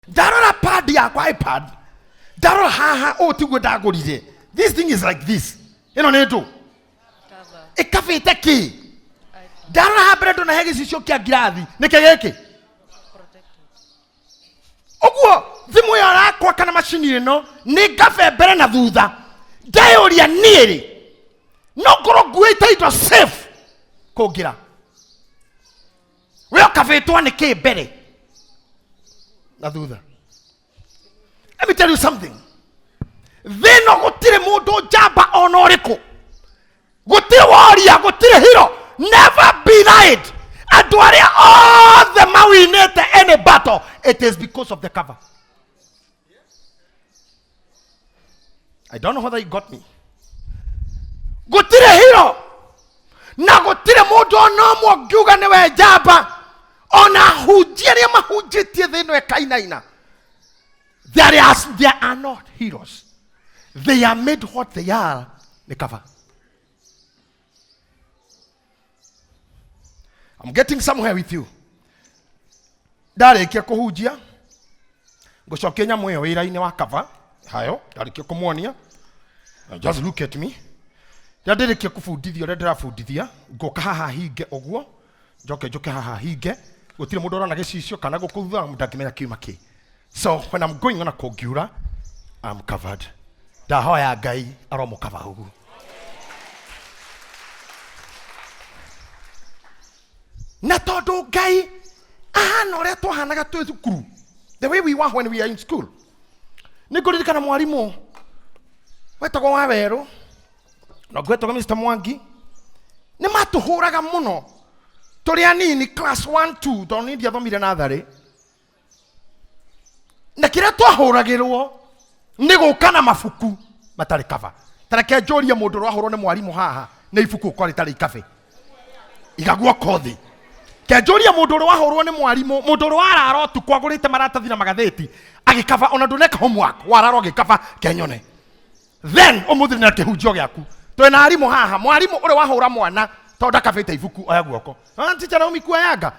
Ndarora pad yakwa, iPad, ndarora haha, ũũ tiguo ndagũrire. This thing is like this. Ĩno nĩ ndũ ĩkabĩte kĩ? Ndarora haha mbere, ndona he gĩcicio kĩa ngirathi. Nĩkĩ gĩkĩ ũguo? Thimũ ĩyo yakwa kana macini ĩno nĩ ngabe mbere na thutha. Ndeyũria niĩ rĩ, no ngorwo nguĩte indo safe kũngĩra we ũkabĩtwo nĩ kĩ mbere na thutha? Let me tell you something. Thĩno gũtirĩ mũndũ njamba ona ũrĩkũ, gũtirĩ woria, gũtirĩ hero. Never be lied. Andũ arĩa othe mawinĩte any battle, it is because of the cover. I don't know whether you got me. Gũtirĩ hero na gũtirĩ mũndũ ona ũmwe ũngiuga nĩwe njamba, ona ahunjia arĩa mahunjĩtie thĩ ĩno ĩkainaina. There are not heroes. They are made what they are nĩ cover. I'm getting somewhere with you. Ndarĩkia kũhunjia, ngũcokia nyamũ ĩyo wĩra-inĩ wa cover hayo. Ndarĩkia kũmuonia. Now just look at me. Rĩrĩa ndĩrĩkia kũbundithia ũrĩa ndĩrabundithia, ngũka haha hinge ũguo, njoke njũke haha hinge. Gũtirĩ mũndũ ũrona gĩcicio kana gũkũ thutha, ndangĩmenya kiuma kĩ. So when I'm going ona kũngiura, I'm covered. Ndahoya Ngai aromũkaba ũguo. Na tondũ Ngai ahana ũrĩa twahanaga twĩ thukuru, the way we were when we are in school. Nĩ ngũririkana mwarimũ wetagwo wa werũ na ũngĩ wetagwo Mr. Mwangi, nĩ matũhũraga mũno tũrĩ anini, class 1 2, tondũ niĩ ndiathomire natharĩ. Na kĩrĩa twahũragĩrwo nĩ gũka na mabuku matarĩ kaba. Tareke njũrie mũndũ ũrĩa wahũrwo nĩ mwarimũ haha nĩ ibuku ũkorwo rĩtarĩ ikabe, iga guoko thĩ. Kenjũrie mũndũ ũrĩa wahũrwo nĩ mwarimũ, mũndũ ũrĩa warara ũtukũ agũrĩte maratathi na magathĩti agĩkaba, ona ndũneka homework, warara ũgĩkaba, kenyone. Then ũmũthĩ na kĩhunjio gĩaku twĩna arimũ haha. Mwarimũ ũrĩa wahũra mwana tondũ ndakabĩte ibuku, oya guoko. Ah, teacher Naomi kuayanga.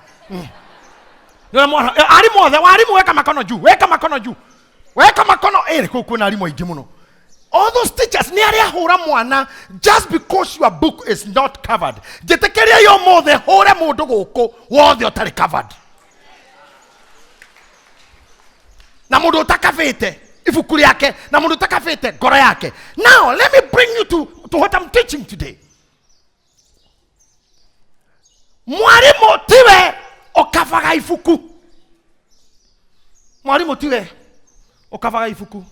Arimũ othe, warimũ, weka makono juu, weka makono juu, weka makono ĩrĩ kũu. Kwĩna arimũ aingĩ mũno. All those teachers nĩ arĩa ahũra mwana just because your book is not covered. Njĩtĩkĩria yo ũmũthĩ hũre mũndũ gũkũ wothe ũtarĩ covered na mũndũ ũtakabĩte ibuku rĩake na mũndũ ũtakabĩte ngoro yake. Now let me bring you to what I'm teaching today. Mwarimũ tiwe ũkabaga ibuku, mwarimũ tiwe ũkabaga ibuku,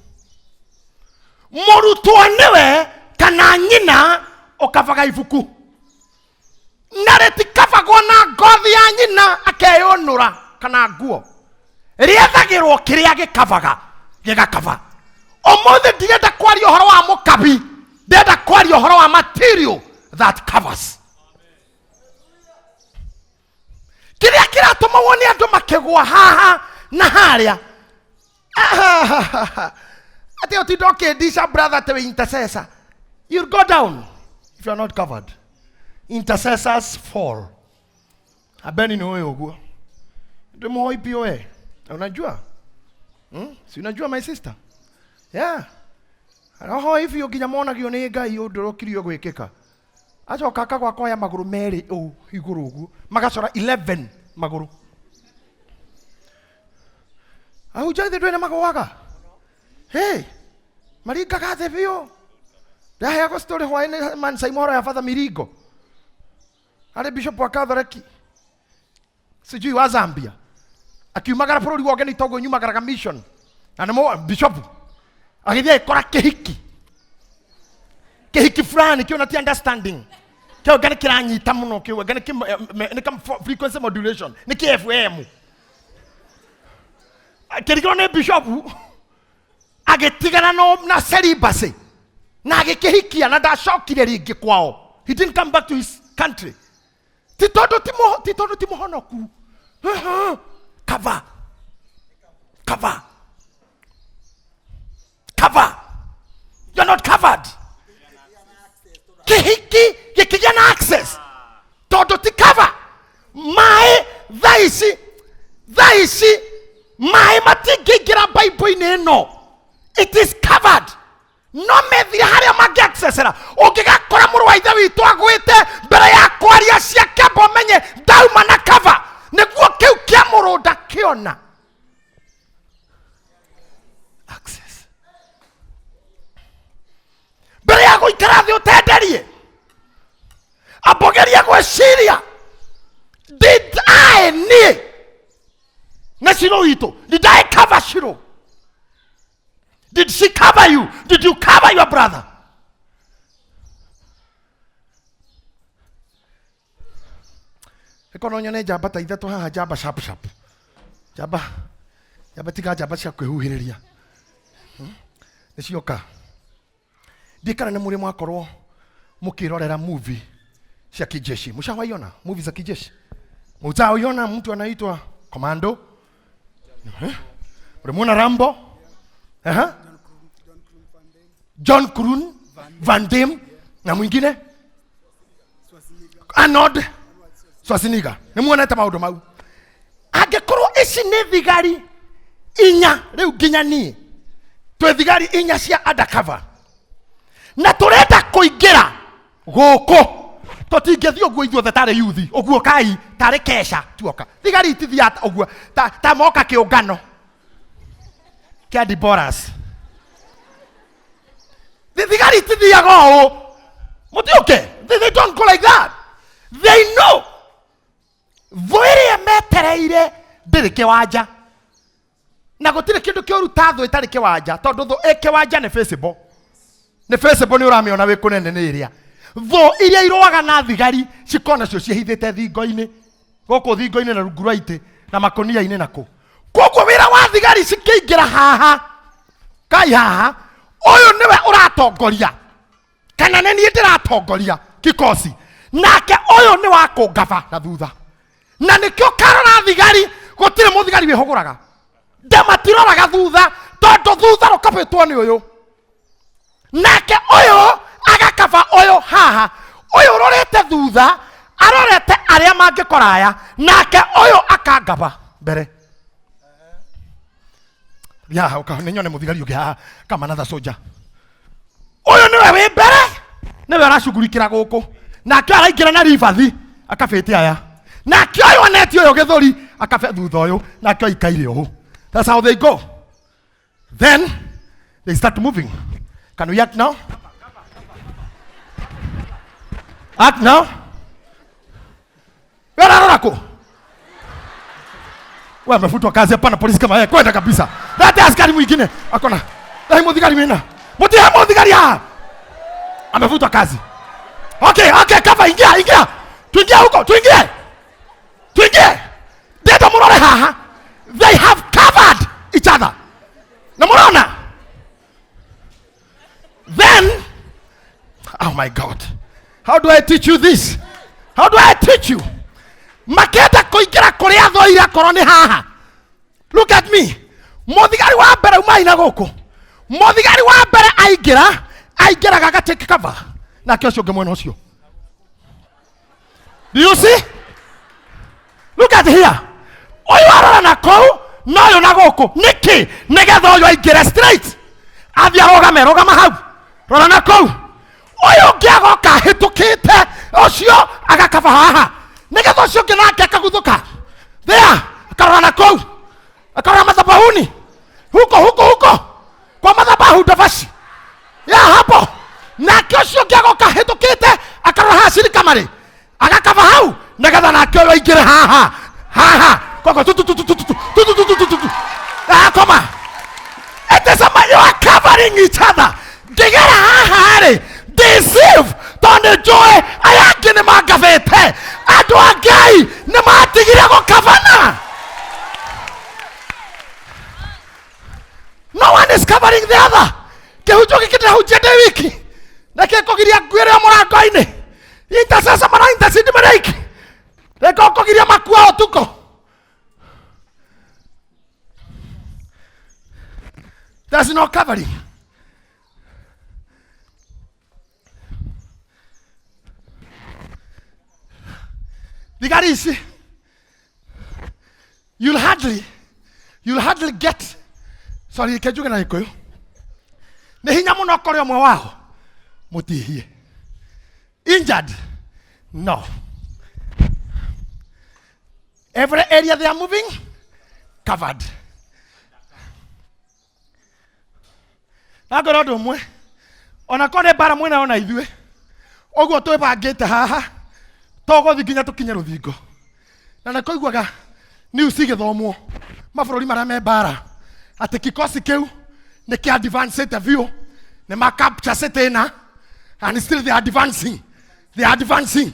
mũrutwo nĩwe kana nyina ũkabaga ibuku, na rĩtikabagwo na ngothi ya nyina akeyũnũra kana nguo. Rĩethagĩrwo kĩrĩa gĩkabaga gĩgakaba. Ũmũthĩ ndirenda kwaria ũhoro wa mũkabi, ndĩrenda kwaria ũhoro wa material that covers. Kĩrĩa kĩratũma wone andũ makĩgwa haha na harĩa atĩ ũtinda ũkĩndica, brother, atĩ wĩ intercessor, you'll go down if you are not covered. Intercessors fall. Abeni nĩ ũyũ ũguo ndĩ mũhoi biũ we. Unajua, Si unajua, my sister? Yeah, ahoi biũ nginya monagio nĩ Ngai ũndũ ũrĩa ũkirio gwĩkĩka. Acoka akagwa, akoya magũrũ merĩ ũũ igũrũ ũguo, magacora 11 magũrũ. Ahunjia ithe ndwĩ nĩ magũaga. Hey, maringaga thĩ biũ. Ndaheagwo story hwaĩ-inĩ Mansai mohoro ya Father Miringo, arĩ bishop wa Katholeki sijui wa Zambia, akiumagara bũrũri wa ũgeni toguo nyumagaraga mission, na nĩ bishop agĩthiĩ agĩkora kĩhiki, kĩhiki fulani kĩo na ti understanding kĩo nga nĩ kĩranyita mũno, kĩo nga nĩ frequency modulation, nĩ kĩ FM. Akĩrigwo nĩ bishop, agĩtigana na celibacy na agĩkĩhikia, na ndacokire rĩngĩ kwao. He didn't come back to his country. Ti tondũ ti mũhonoku. Cover, cover, cover. You're not covered. Kĩhiki gĩkĩgĩa na access tondũ ti cover. Maĩ thaa ici, thaa ici maĩ matingĩingĩra. Mĩrango-inĩ ĩno it is covered, no methire harĩa mangĩaccessera. Ũngĩgakora mũrũ wa ithe witũ agwĩte mbere ya kwaria ciake, amba ũmenye ndauma na cover, nĩguo kĩu kĩa mũrũ ndakĩona access. Mbere ya gũikara thĩ ũtenderie, ambogeria gwĩciria, did I niĩ na Shiro witũ, did I cover Shiro? Did she cover you? Did you cover your brother? Ĩkorwo nyone njamba ta ithatũ haha, njamba sharp sharp, njamba njamba, tiga njamba cia kwĩhuhĩrĩria. Nĩ cioka. Ndikana nĩ mũrĩ mwakorwo mũkĩrorera movie cia kijeshi? Mshawaiona movie za kijeshi? Mutaiona mtu anaitwa Commando. Eh? Ulimuona Rambo? Aha. John Krun Van Damme na mwingine Arnold Schwarzenegger. Nĩ muonete maũndũ mau? Angĩkorwo ici nĩ thigari inya, rĩu nginya niĩ twĩ thigari inya cia undercover na tũrenda kũingĩra gũkũ, tũtingĩthiĩ ũguo ithuothe tarĩ yuthi ũguo, kai tarĩ kesha tuoka. Thigari itithiaga ũguo ta moka kĩũngano kĩa Deborahs. Thigari itithiaga ũũ mũtiũke. They don't go like that. They know thũ ĩrĩa metereire ndĩrĩ kĩwanja, na gũtirĩ kĩndũ kĩũru ta thũ ĩtarĩ kĩwanja, tondũ thũ ĩ kĩwanja nĩ visible, nĩ visible, nĩ ũramĩona wĩ kũnene. Nĩ ĩrĩa thũ iria irũaga na thigari cikorwo nacio ciĩhithĩte thingo-inĩ gũkũ, thingo-inĩ na rungu rwa itĩ na makũnia-inĩ na kũ. Koguo wĩra wa thigari cikĩingĩra haha, kai haha, ũyũ nĩwe ũratongoria kana nĩ niĩ ndĩratongoria kikosi, nake ũyũ nĩ wa kũngaba na thutha. Na nĩkĩo karora thigari, gũtirĩ mũthigari wĩhũgũraga nde, matiroraga thutha, tondũ thutha rũkabĩtwo nĩ ũyũ, nake ũyũ agakaba ũyũ haha. Ũyũ ũrorete thutha arorete arĩa mangĩkora aya, nake ũyũ akangaba mbere haha. Ũka nĩ nyone mũthigari ũngĩ haha kama another soldier. Ũyũ nĩwe wĩ mbere, nĩwe aracugurikĩra gũkũ, nake araingĩra na ribathi akabĩte aya, nake ũyũ anetie ũyũ gĩthũri akabe thutha ũyũ, nake aikaire ũũ. That's how they go. Then they start moving. Can we act now? Act now. Wewe unarora ku wewe amefutwa kazi. Hapana polisi kama yeye, kwenda kabisa. Leta askari mwingine akona dai muthigari wina mutihe muthigari haha amefutwa kazi. Okay, cover, ingia, ingia, tuingie huko, tuingie, tuingie. Ndeto murore haha, they have covered each other na murona. Then, oh my God, how do I teach you this? How do I teach you? Makenda kũingĩra kũrĩa thoire akorwo nĩ haha. Look at me. Mũthigari wa mbere umai na gũkũ, mũthigari wa mbere aingĩra, aingĩraga agatake cover, nake ũcio ũngĩ mwena ũcio. Do you see? Look at here. Ũyũ arora na kũu na ũyũ na gũkũ. Nĩkĩ? Nĩgetha ũyũ aingĩre straight, athiĩ arũgame. Rũgama hau, rora na kũu. Ũyũ ũngĩ agoka ahĩtũkĩte ũcio, agakaba haha, nĩgetha ũcio ũngĩ nake akaguthũka there, akarora na kũu, akarora madhabahuni huko huko huko kwa madhabahu ndavaci ya hapo, nake ũcio ũngĩ agoka ahĩtũkĩte, akarora haha cirikamari, agakaba hau, nĩgetha nake ũyũ aingĩre haha haha koko tu tu tu tu tu tu tu tu tu tu tu tu tu akoma. It is a, you are covering each other. Ngĩgera haha rĩ, deceive, tondũ njũĩ aya angĩ nĩ mangabĩte. Andũ a Ngai nĩ matigire gũkabana. No one is covering the other. Kĩhunjio gĩkĩ ndĩrahunjia ndĩ wiki na gĩkũgiria nguĩrĩo mũrango-inĩ. Intercessor mara intercede maraiki rĩka ũkũgiria makua ũtukũ. There's no covering. Thigari ici, you'll hardly get. Sorry, reke njuge na Gĩkũyũ. Nĩ hinya mũno kũrĩ ũmwe wao mũtihie. Injured? No. Every area they are moving, covered. Na ngwĩra ũndũ ũmwe, ona korwo nĩ mbara mwĩnayo na ithuĩ, ũguo twĩbangĩte haha, tũgũthiĩ nginya tũkinye rũthingo. Na nĩ kũiguaga news igĩthomwo mabũrũri marĩa me mbara atĩ kikosi kĩu nĩ kĩa advancĩte biũ, nĩ ma capture city ĩna and still they are advancing, they are advancing,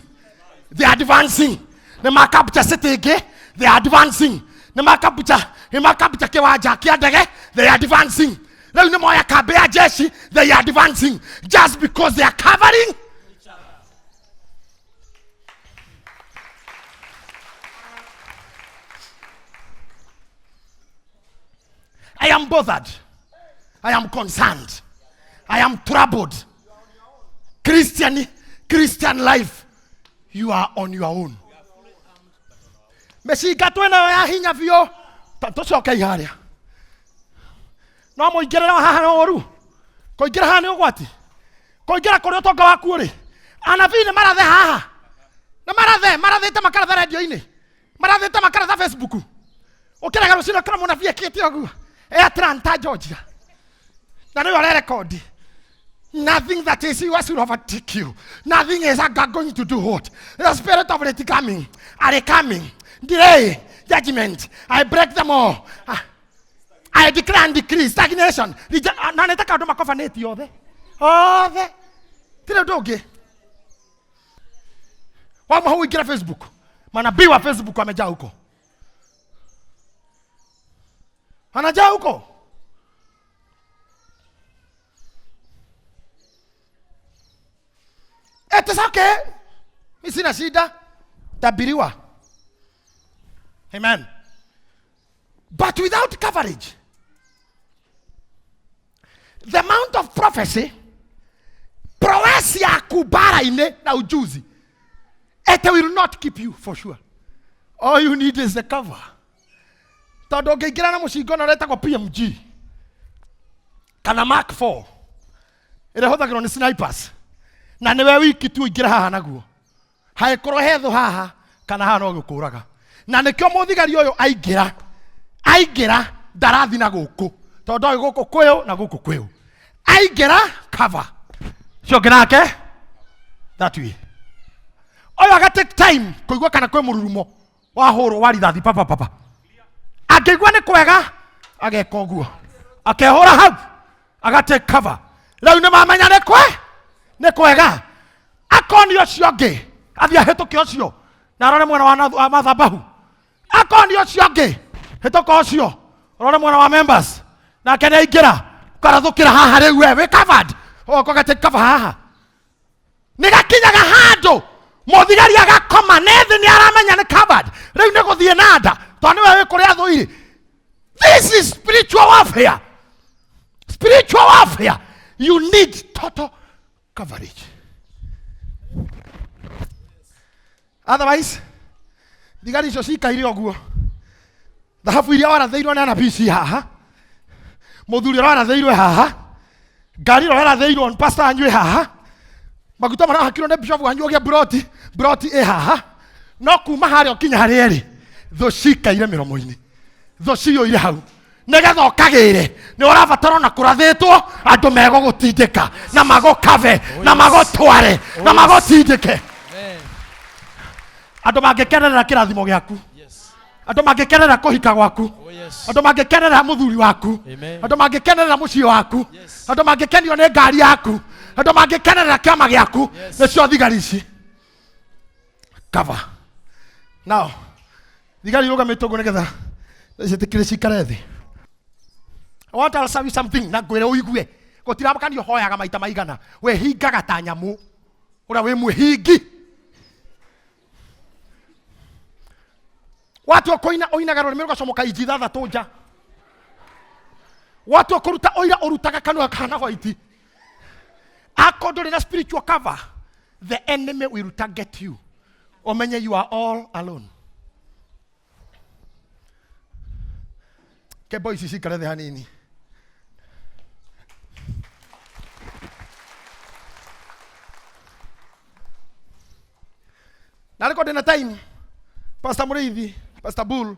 they are advancing. Nĩ ma capture city ĩngĩ, they are advancing. Nĩ ma capture, nĩ ma capture kĩwanja kĩa ndege, they are advancing. Rĩu nĩ moya kambĩ ya jeshi, they are advancing just because they are covering. I am bothered. I am concerned. I am troubled. Christian life, you are on your own. Mĩcinga twĩnayo ya hinya biũ. Tũcoke iharĩa. No mũingĩrĩre haha no ũru. Kũingĩra haha nĩ ũgwati. Kũingĩra kũrĩa ũtonga waku ũrĩ. Anabii nĩ marathe haha. Nĩ marathe, marathĩte makaratha radio-inĩ. Marathĩte makaratha Facebook. Ũkĩrega rũcinĩ ũkora mũnabii ekĩte ũguo. E Atlanta, Georgia. Na nĩwe ũrerekondi. Nothing that is yours will overtake you. Nothing is going to do what? The spirit of it coming. Are coming. Delay. Judgment. I break them all. I declare and decree stagnation. Na nĩ ta kaũndũ makobanĩtie othe. Othe. Tirĩ ũndũ ũngĩ. Wama hau ingĩra Facebook. Manabii wa Facebook wamejaa huko. Wanajaa huko. It is okay. Mimi sina shida. Tabiriwa. Amen. But without coverage, the amount of prophecy, prowess yaku mbara-inĩ na ujuzi, it will not keep you for sure. All you need is the cover. Tondũ ũngĩingĩra na mũcingo na ũretagwo PMG kana Mark 4 ĩrĩa ĩhũthagĩrwo nĩ snipers, na nĩwe wiki tu ũingĩre haha naguo, hangĩkorwo he thũ haha kana haha no gũkũraga. Na nĩkĩo mũthigari ũyũ aingĩra, aingĩra ndarathi na gũkũ, tondũ ndoĩ gũkũ kwĩũ na gũkũ kwĩũ. Aingĩra cover ũcio ũngĩ nake that way. Ũyũ aga take time kũigua kana kwĩ mũrurumo wa hũrwo wa rithathi papa papa. Angĩigua nĩ kwega ageka ũguo, akehũra hau, aga take cover. Rĩu nĩ mamenya nĩ kwe nĩ kwega. Akoni ũcio ũngĩ athiĩ ahĩtũke ũcio na arore mwena wa mathabahu. Akoni ũcio ũngĩ hĩtũka ũcio ũrore mwena wa members nake nĩ aingĩra, ũkarathũkĩra haha rĩu we wĩ covered, ũgoka ũga take cover haha. Nĩ gakinyaga handũ mũthigari agakoma nĩ thĩ, nĩ aramenya nĩ covered, rĩu nĩ gũthiĩ na nda tondũ nĩwe wĩ kũrĩa thũ irĩ. This is spiritual warfare. Spiritual warfare. You need total coverage. Otherwise, thigari icio cikaire ũguo, thahabu iria warathĩirwo nĩ anabii ci haha, mũthuri ũrĩa warathĩirwo haha, ngari ĩrĩa warathĩirwo nĩ pastor wanyu ĩ haha, maguta marĩa wahakirwo nĩ bishop wanyu ũgĩe broti, broti ĩ haha. No kuma harĩa ũkinya harĩa ĩrĩ, thũ cikaire mĩromo-inĩ, thũ ciyũire hau. Nĩgetha ũkagĩre nĩ ũrabatara ona kũrathĩtwo andũ megũgũtindĩka na magũkave na magũtware na magũtindĩke. Andũ mangĩkenerera kĩrathimo gĩaku, andũ mangĩkenerera kũhika gwaku, andũ mangĩkenerera mũthuri waku, andũ mangĩkenerera mũciĩ waku, andũ mangĩkenio nĩ ngari yaku, andũ mangĩkenerera kĩama gĩaku, nĩcio thigari ici. Cover. Now, thigari irũgamĩte ũguo nĩgetha ciĩtĩkĩre cikare thĩ. I want to tell you something na ngwĩre ũigue. Gũtiramakania ũhoyaga maita maigana, wĩhingaga ta nyamũ ũrĩa wĩ mwĩhingi. Watua kũina ũinaga rũrĩmĩ rũgacomoka inji ithathatũ nja. Watua kũruta ũira ũrutaga kanua kahana hwaiti. Akorwo ndũrĩ na spiritual cover, the enemy will target you. Ũmenye you are all alone. Ke boys cikare thĩ hanini. Na arĩkorwo ndĩna time, Pastor Mũrĩithi, Pastor Bull,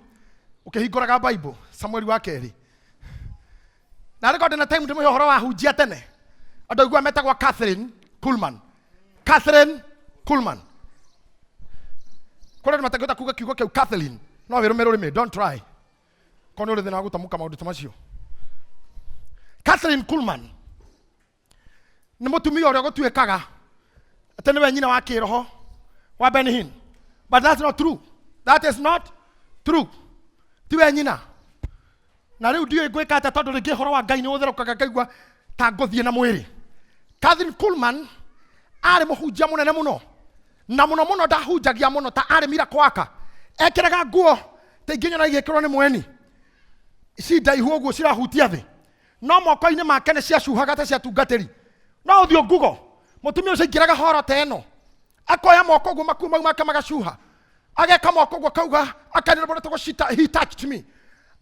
ũkĩhingũraga Bible, Samueli wa kerĩ. Na arĩkorwo ndĩna time ndĩmũhe ũhoro wa hunjia tene. Andũ aigua metagwo Catherine Kuhlman. Catherine Kuhlman. Kũrĩ andũ matangĩhota kuga kiugo kĩu Catherine, no wĩrũme rũrĩmĩ, don't try. Korwo nĩ ũrĩ thĩna wa gũtamũka maũndũ ta macio. Catherine Kuhlman nĩ mũtumia ũrĩa gũtuĩkaga atĩ nĩwe nyina wa kĩroho wa Benny Hinn. But that's not true. That is not true. Tiwe nyina. Na rĩu ndiũĩ ngwĩka atĩa tondũ rĩngĩ ũhoro wa Ngai nĩ ũtherũkaga ngaigua ta ngũthiĩ na mwĩrĩ. Catherine Kuhlman arĩ mũhunjia mũnene mũno na mũno mũno ndahunjagia mũno ta arĩ miracle worker. Ekĩraga nguo ta ingĩ nyona igĩkĩrwo nĩ mweni ci ndaihu ũguo cirahutia thĩ no moko-inĩ make nĩ ciacuhaga ta ciatungatĩri no ũthiũ ngugo mũtumia ũcio aingĩraga horo ta ĩno akoya moko ũguo makuo mau make magacuha ageka moko ũguo akauga akanĩra mũndũ tagwo he touched me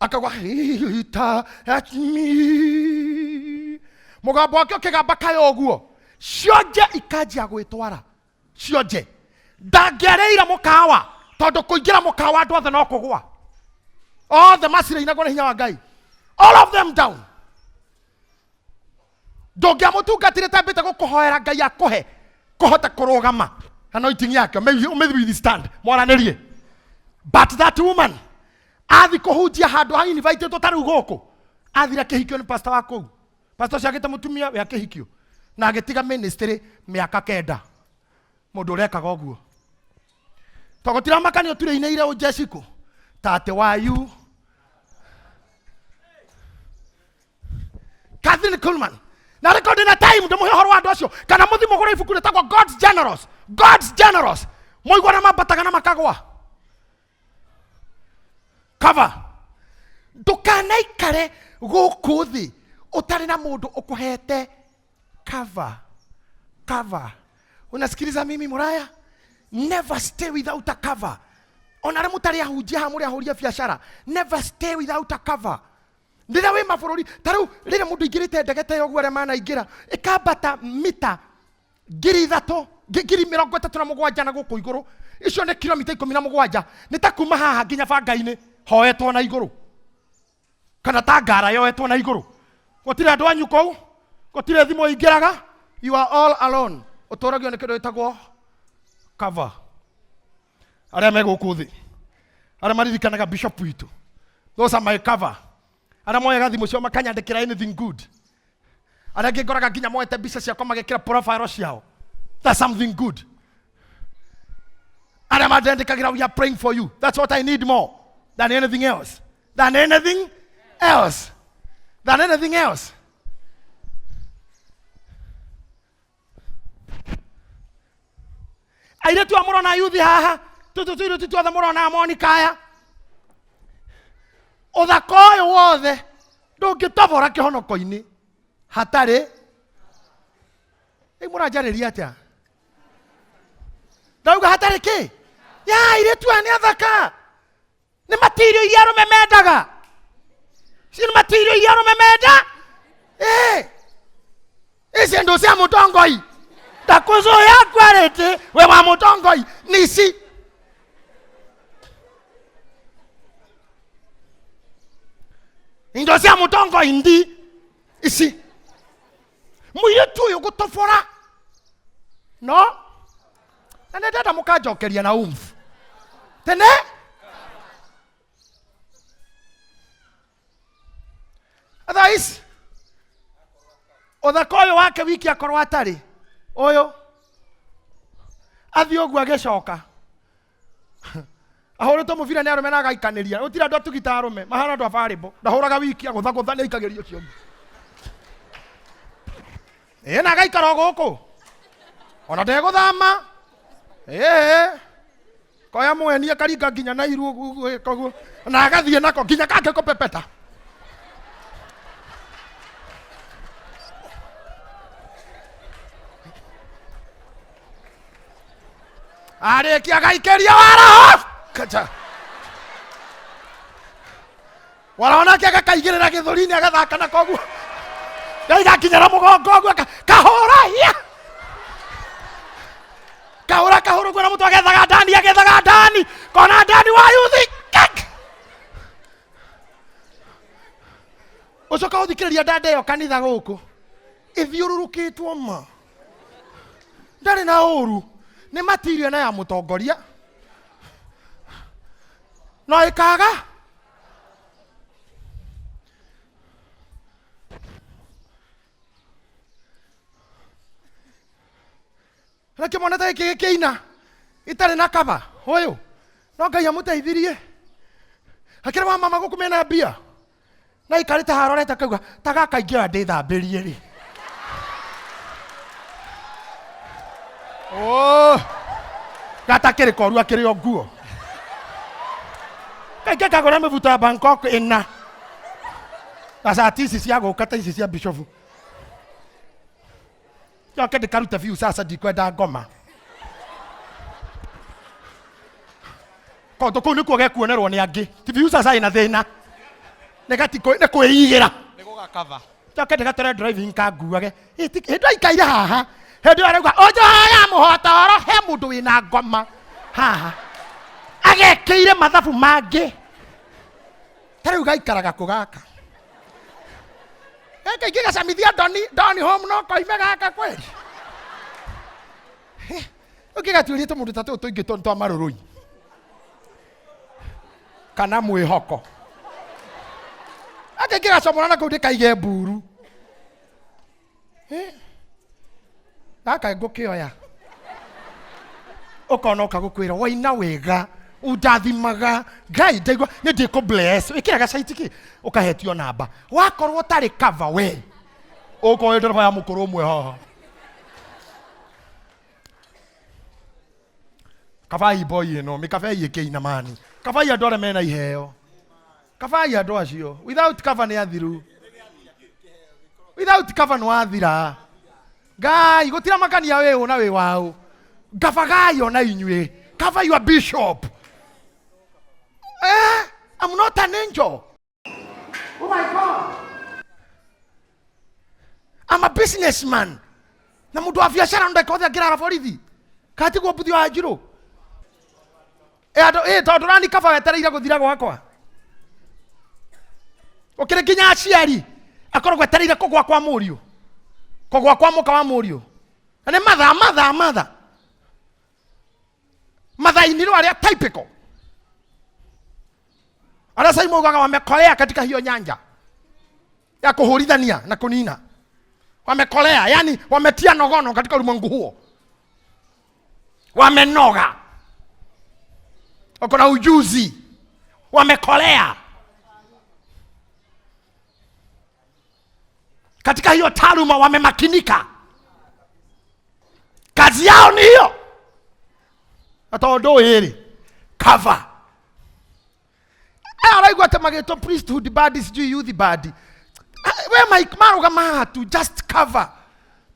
akauga he touched me mũgambo wake ũkĩgamba kayo ũguo cionje ikanjia gwĩtwara cionje ndangĩarĩire mũkawa tondũ kũingĩra mũkawa andũ othe no kũgwa othe macirainagwo nĩ hinya wa ngai all of them down ndũngĩamũtungatire tambĩte gũkũhoera ngai akũhe kũhota kũrũgama anointing yake withstand mwaranĩrie. But that woman athi kũhunjia handũ ha invitĩtwo ta rĩu gũkũ athire kĩhikio nĩ pastor wa kũu. Pastor ũcio agĩte mũtumia we akĩhikio na agĩtiga ministry mĩaka kenda. Mũndũ ũrekaga ũguo to gũtiramakania ũturĩinĩire ũnjecikũ ta atĩ wayu Catherine Kuhlman na record na time ndĩmũhe ũhoro wa andũ acio kana mũthi mũgũre ibuku rĩtagwo God's Generous. God's Generous mũigua na mambataga na makagwa cover. Ndũkanaikare gũkũ thĩ ũtarĩ na mũndũ ũkũhete cover. Cover. Unasikiliza mimi muraya? Never stay without a cover. Ona arĩa mũtarĩ ahunjia haha mũrĩ ahũri a biacara, never stay without a cover. Rĩrĩa wĩ mabũrũri ta rĩu rĩrĩa mũndũ aingĩrĩte ndege ta ĩyo ũguo arĩa manaingĩra ĩkambata mita ngiri ithatũ 37,000 na gũkũ igũrũ, icio nĩ kilomita 17, nĩ ta kuma haha nginya banga-inĩ hoetwo na igũrũ kana ta ngara yoetwo na igũrũ. Gũtirĩ andũ anyu kũu, gũtirĩ thimũ ingĩraga, you are all alone. Ũtũragio nĩ kĩndũ gĩtagwo cover. Arĩa me gũkũ thĩ, arĩa maririkanaga bishop witũ, those are my cover. Arĩa moyaga thimũ ciao makanyandĩkĩra anything good. Arĩa angĩ ngoraga nginya moete mbica ciakwa magekĩra profile ciao, that's something good. Arĩa mandĩkagĩra we are praying for you, that's what I need more than anything else, than anything else, than anything else. Airĩtu a mũrona yuthi haha tũtũ tũirĩtu tuothe mũrona Monica aya, ũthaka ũyũ wothe ndũngĩtobora kĩhonoko-inĩ hatarĩ. Rĩu mũranjarĩria atĩa? Ndauga hatarĩ kĩ? Ya airĩtu aya nĩ athaka, nĩ matirio iria arũme mendaga, icio nĩ matirio iria arũme menda. Ici ndo cia mũtongoi ndakuzoya kwarĩtĩ we wa mũtongoi nĩ ici. Indo cia mũtongoi ndi ici. Mũirĩtu ũyũ gũtobora no na nĩ ndenda mũkanjokeria na umfu tene. Otherwise ũthaka ũyũ wake wiki akorwo atarĩ ũyũ athiĩ ũguo agĩcoka ahũrĩtwo mũbira nĩ arũme na agaikanĩria. Gũtirĩ andũ atugita arũme mahana andũ a barĩmbo, ndahũraga wiki agũthagũtha nĩ aikagĩrio ũcio ũngĩ. Ĩĩ na agaikara o gũkũ ona ndegũthama. Ĩĩ koya mweni akaringa nginya na iru ũguo ũguo na agathiĩ nako nginya kangĩ kũpepeta. Arĩkia agaikĩria waraho kacha waraho nake agakaigĩrĩra gĩthũri-inĩ agathaka nako ũguo gaigakinyĩra mũgongo ũguo kahũra hia kahũra kahũra ũguo na mũtwe agethaga ndani. Ndani agethaga ndani kona ndani wa yuthi kek. Ũcoka ũthikĩrĩria ndanda ĩyo kanitha gũkũ ĩthiũrũrũkĩtwo ma ndarĩ na ũru nĩ matirio na ya mũtongoria no ĩkaga na kĩmwana ta gĩkĩ gĩkĩina gĩtarĩ na kaba ũyũ no Ngai amũteithirie. Akĩrĩ wa mama gũkũ mena mbia na ikarĩte harorete akauga ta gaka ingĩoya ndĩthambĩrie rĩ. Oh, gatakĩrĩ koru akĩrĩ o nguo kaingĩ kagũra mĩbuto ya Bangkok ĩna na cati ici cia gũka ta ici cia bishofu. Njoke ndĩkarute biũ sasa ndikwenda ngoma. Tondũ kũu nĩkuo gekuonerwo nĩ angĩ. Ti biũ sasa ĩna thĩna. Nĩ gati nĩ kwĩigĩra. Nĩ gũgakava. Njoke ndĩgatware driving kanguage. Hĩndĩ aikaire haha. Hĩndĩ ĩyo arauga ũnjoya mũhotoro he mũndũ wĩna ngoma haha. Agekĩire mathabu mangĩ. Ta rĩu gaikaraga kũ gaka. Gaka ingĩgacamithia doni doni home no koime gaka kweli. Ũngĩgatuĩria tũmũndũ ta tũtũ tũingĩ twa marũrũi kana mwĩhoko. Gaka ingĩgacomora na kũu ndĩkaige mburu. Gaka ngũkĩoya ũkona ũka gũkwĩra waina wega undathimaga Ngai ndaigua nĩ ndĩkũ bless wĩkĩra gacaiti kĩ ũkahetio namba wakorwo ũtarĩ cover we ũkorwo wĩ ndereba ya mũkũrũ ũmwe haha. Kabai boy ĩno mĩkabai ĩkĩina mani kabai andũ arĩa mena iheo kabai andũ acio without cover nĩ athiru without cover nĩ wathira. Ngai gũtira makania wĩ ũ na wĩ waũ ngabagai ona inyuĩ cover your bishop. I'm not an angel. Oh my God. I'm a businessman. Na mũndũ wa biacara ndagĩka othe angĩrara borithi. Katiguo mbuthi wa njirũ. Andũ, tondũ rani kaba wetereire gũthira gwakwa. Ũkĩrĩ nginya aciari akoragwo etereire kũgwa kwa mũriũ. Kũgwa kwa mũka wa mũriũ. Na nĩ mathaa, mathaa, mathaa. Mathaa-inĩ arĩa typical. Arĩa Simon augaga wamekolea katika hiyo nyanja ya kuhurithania na kunina. Wamekolea, yani wametia nogono katika ulimwengu huo. Wamenoga. Wako na ujuzi. Wamekolea. Katika hiyo taaluma wamemakinika. Kazi yao ni hiyo. Hata ondo hili. Cover. Araigua ata magĩtwo priesthood band sijui youth band. We Mike marũgama haha tu just cover.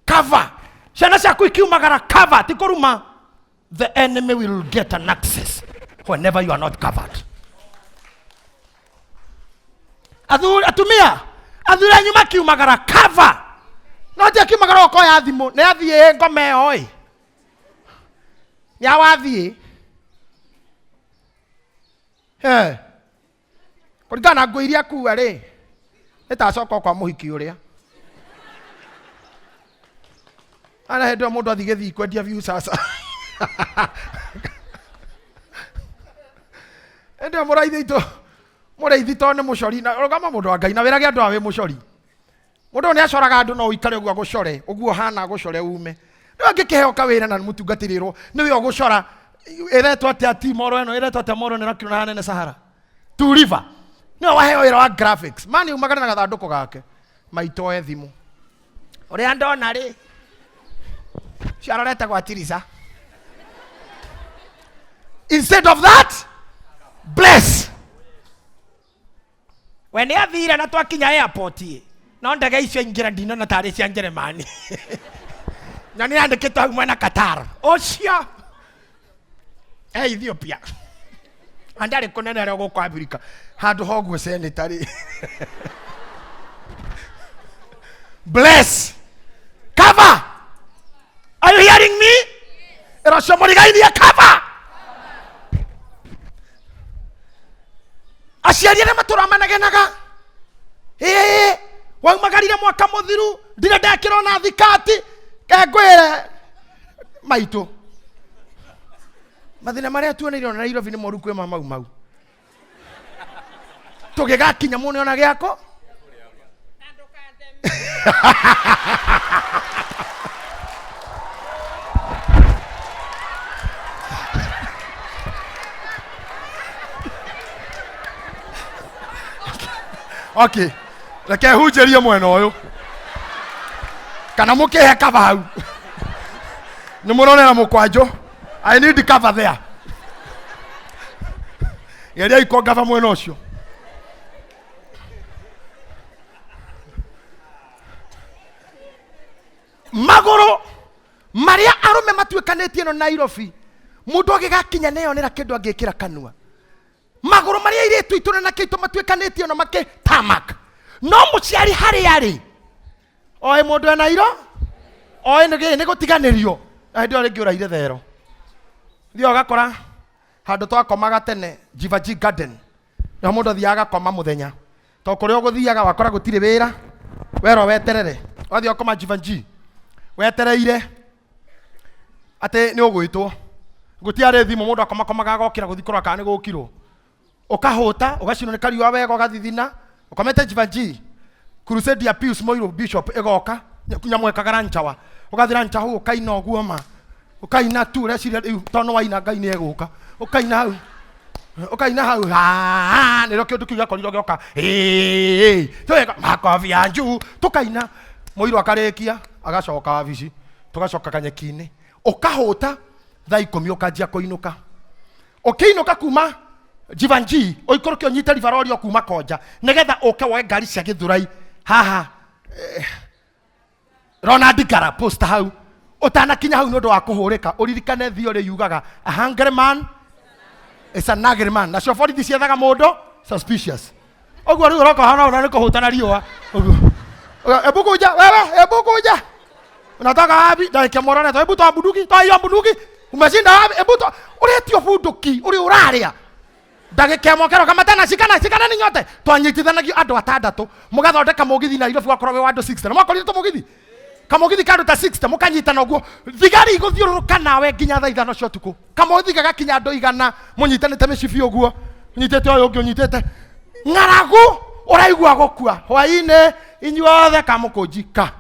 Cover. Ciana ciaku ikiumagara cover ti kũruma. The enemy will get an access whenever you are not covered. Athuri, atumia, athuri anyu makiumagara cover. No ti akiumagara ũkoya thimũ, nĩ athiĩ ngoma ĩyo ĩ. Nĩ awathiĩ. Kũringana na nguo iria akua rĩ, nĩ ta acoka kwa mũhiki ũrĩa. Ana hĩndĩ ĩyo mũndũ athiĩ gĩthii kwendia view sasa. Hĩndĩ ĩyo mũraithi itũ, mũraithi tondũ nĩ mũcori, na rũgama mũndũ wa Ngai, na wĩrage andũ aya wĩ mũcori. Mũndũ ũyũ nĩ acoraga andũ no ũikare ũguo agũcore, ũguo ũhana agũcore ume. Rĩu angĩkĩheo kawĩra na mũtungatĩrĩrwo, nĩwe ũgũcora, ĩretwo atĩa ti moro ĩno, ĩretwo atĩa moro ĩno ĩrakĩrwo nene Sahara. Two River. Nĩwe waheo wĩra wa graphics. Mani umagara na gathandũkũ gake. Maitoe thimũ. Ũrĩa ndona rĩ, ciarorete gwa Tirisa. Instead of that, bless. We nĩ athire na twakinya airport ĩ. No ndege icio ingĩra ndinona tarĩ cia Njeremani. Na nĩ yandĩkĩtwo hau mwena Qatar. Ũcio e Ethiopia. Na ndarĩ kũnene arĩa gũkũ Africa. Handũ ha ũguo senator rĩ. Bless. Cover. Are you hearing me? Ĩrocio mũrigainie cover. Waumagarire mwaka mũthiru, ndirĩ ndekĩrwo na thikati. Kengwĩre maitũ. Mathĩna marĩa tuoneire na Nairobi nĩ moru kwĩ ma Mau Mau. Tũgĩgakinya mũno ona gĩako. Okay, reke hunjĩrie mwena ũyũ kana mũkĩhe cover hau nĩ mũronera mũkwanjũ. I need cover there. Geriai kũngaba mwena ũcio. Magũrũ marĩa arũme matuĩkanĩtie ĩno Nairobi, mũndũ agĩgakinya nĩyonera kĩndũ angĩkĩra kanua. Magũrũ marĩa airĩtu aitũ na anake aitũ matuĩkanĩtie ĩno makĩ tamak. No mũciari harĩa arĩ oĩ mũndũ ena iro oĩ nĩ gũtiganĩrio, na hĩndĩ ĩyo rĩngĩ ũraire thero. Thiĩ ũgakora handũ twakomaga tene Jivaji Garden, nĩho mũndũ athiaga agakoma mũthenya, to kũrĩa ũgũthiaga wakora gũtirĩ wĩra, werwo weterere. Wathiĩ ũgakoma Jivaji wetereire atĩ nĩ ũgwĩtwo, gũtiarĩ thimũ, mũndũ akomakomaga agokĩra gũthiĩ kũrora kana nĩ gũkirwo. Ũkahũta, ũgacinwo nĩ kariũa wega, ũgathithina, ũkomete Jivaji. Crusade ya Pius Moiro Bishop ĩgoka, nyamũ ĩkaga ranchawa, ũgathiĩ rancha hau ũkaina ũguo ma, ũkaina tu ũreciria rĩu tondũ nĩ waina Ngai nĩ egũka, ũkaina hau, ũkaina hau, haa, nĩrĩo kĩndũ kĩu gĩakorirwo gĩoka, ĩĩ, tweka makobi ya njuu, tũkaina, Mũirũ akarĩkia, agacoka wabici, tũgacoka kanyeki-inĩ, ũkahũta thaa ikũmi ũkanjia kũinũka. Ũkĩinũka kuma Jivanji, ũikũrũke ũnyite ribarori o kuma Konja, nĩgetha ũke woe ngari cia Gĩthũrai haha, Ronald Ngara posta hau. Ũtanakinya hau nĩ ũndũ wa kũhũrĩka, ũririkane theory yugaga a hungry man is an ugly man. Nacio borithi ciethaga mũndũ suspicious. Ũguo rĩu ũroka hana ũna nĩ kũhũta na riũa. Ũguo. Ebu kuja wewe, ebu kuja. Unatoka wapi? Ndagĩka ĩmwe ũronetwo. Ebu toa bunduki, toa hiyo bunduki. Umeshinda wapi? Ebu toa. Ũretio bunduki, ũrĩ ũrarĩa. Ndagĩka ĩmwe ũkerwo kamatana, shikana, shikana ni nyote. Twanyitithanagio andũ atandatũ, mũgathondeka mũgithi Nairobi wakorwo wĩ wa andũ 60. Na mwakorire tũmũgithi? Kamũgithi ka andũ ta 60, mũkanyitana ũguo. Thigari igũthiũrũrũka nawe nginya thaa ithano cia ũtukũ. Kamũgithi gagakinya andũ 100, mũnyitanĩte mĩcibi ũguo, ũnyitĩte ũyũ ũngĩ ũnyitĩte. Ng'aragu ũraigua gũkua. Hwaĩ-inĩ inyuothe kamũkũnji ka.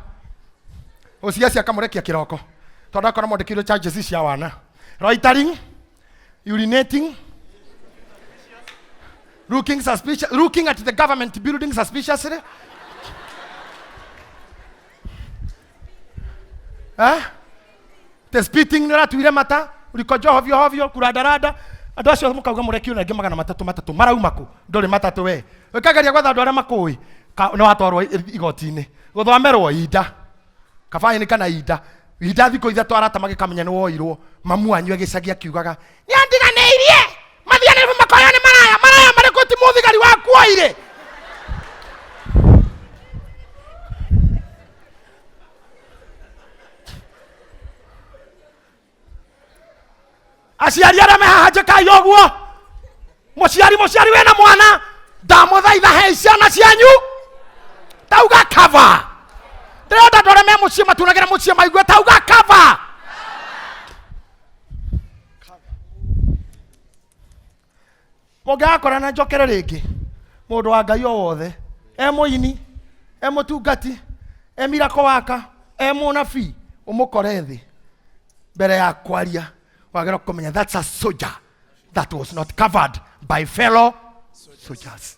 Ũciaci akamũrekia kĩroko. Tondũ akorwo mwandĩkĩirwo charges cia wana. Loitering, urinating, looking suspicious, looking at the government building suspiciously. The spitting nĩ ũratuire mata, ũrikojo hovyo hovyo, kurandaranda. Andũ acio mũkauga mũrekio na angĩ magana matatũ matatũ, marauma kũ? Ndũrĩ matatũ we. Ũkageria gwetha andũ arĩa makũĩ, nĩ watwarwo igoti-inĩ. Gũthomerwo inda. Kabaĩnĩ kana inda. Inda thikũ ithatũ arata magĩkamenya nĩ woirwo. Mamu wanyu agĩcagia akiugaga, nĩ andiganĩirie! Mathianĩre makoya nĩ maraya, maraya marĩkũ ti mũthigari waku oire? Aciari arĩa me haha njĩkai ũguo. Mũciari, mũciari wĩna mwana, ndamũthaitha hei ciana cianyu tauga cover. Ndĩrenda andũ arĩa me mũciĩ matunagĩra mũciĩ maigue tauga cover. Mũngĩgakora na njokere rĩngĩ mũndũ wa Ngai o wothe, e mũini, e mũtungati, e miracle worker, e mũnabii, ũmũkore thĩ mbere ya kwaria, wagĩrĩirwo kũmenya that's a soldier that was not covered by fellow soldiers.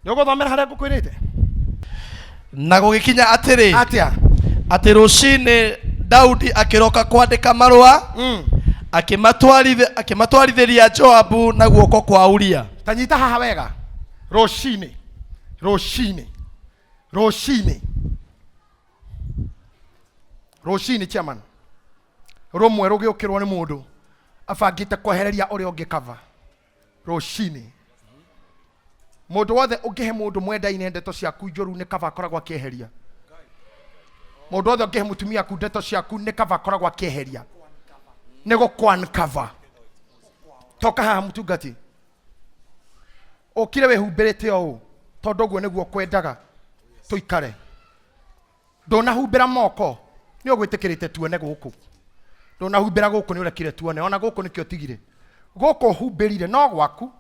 Nĩ ũgũthomera harĩa ngũkwĩrĩte? Na gũgĩkinya atĩrĩ, Atĩa? atĩ rũcinĩ Daudi akĩroka kwandĩka marũa, akĩmatwarithĩria Joabu na guoko kwa Uria. Ta nyita haha wega. Rũcinĩ, rũcinĩ, rũcinĩ, rũcinĩ chairman, rũmwe rũgĩũkĩrwo nĩ mũndũ abangĩte kwehereria ũrĩa ũngĩ cover. Rũcinĩ mũndũ wothe ũngĩhe mũndũ mwendaine ndeto ciaku njũru nĩ cover akoragwo akĩeheria. Mũndũ wothe ũngĩhe mũtumia waku ndeto ciaku nĩ cover akoragwo akĩeheria. Nĩ gũkũ uncover. Toka haha mũtungati. Ũkire wĩhumbĩrĩte ũũ tondũ ũguo nĩguo kwendaga tũikare. Ndũnahumbĩra moko nĩ ũgwĩtĩkĩrĩte tuone gũkũ. Ndũnahumbĩra gũkũ nĩ ũrekire tuone, ona gũkũ nĩkĩo tigire. Gũkũ ũhumbĩrire no gwaku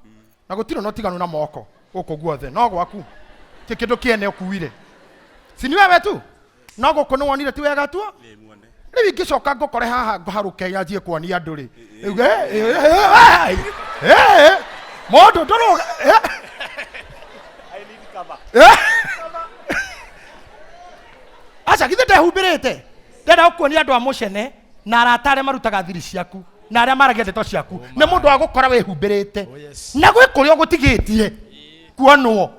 na gũtirĩ na ũtiganu na moko gũkũ guothe no gwaku. Ti kĩndũ kĩene ũkuire. Si ni wewe tu? No gũkũ nĩ wonire ti wega tuo? Rĩu ingĩcoka ngũkore haha ngũharũke yanjie kuonia andũ rĩ. Uge, mũndũ ndũrũga. Aca githĩ ndehumbĩrĩte? Ndenda gũkuonia andũ a mũcene na arata arĩa marutaga thiri ciaku na arĩa maragia ndeto ciaku nĩ mũndũ wa gũkora wĩhumbĩrĩte. Oh, yes. Na gwĩ kũrĩa ũgũtigĩtie kuonwo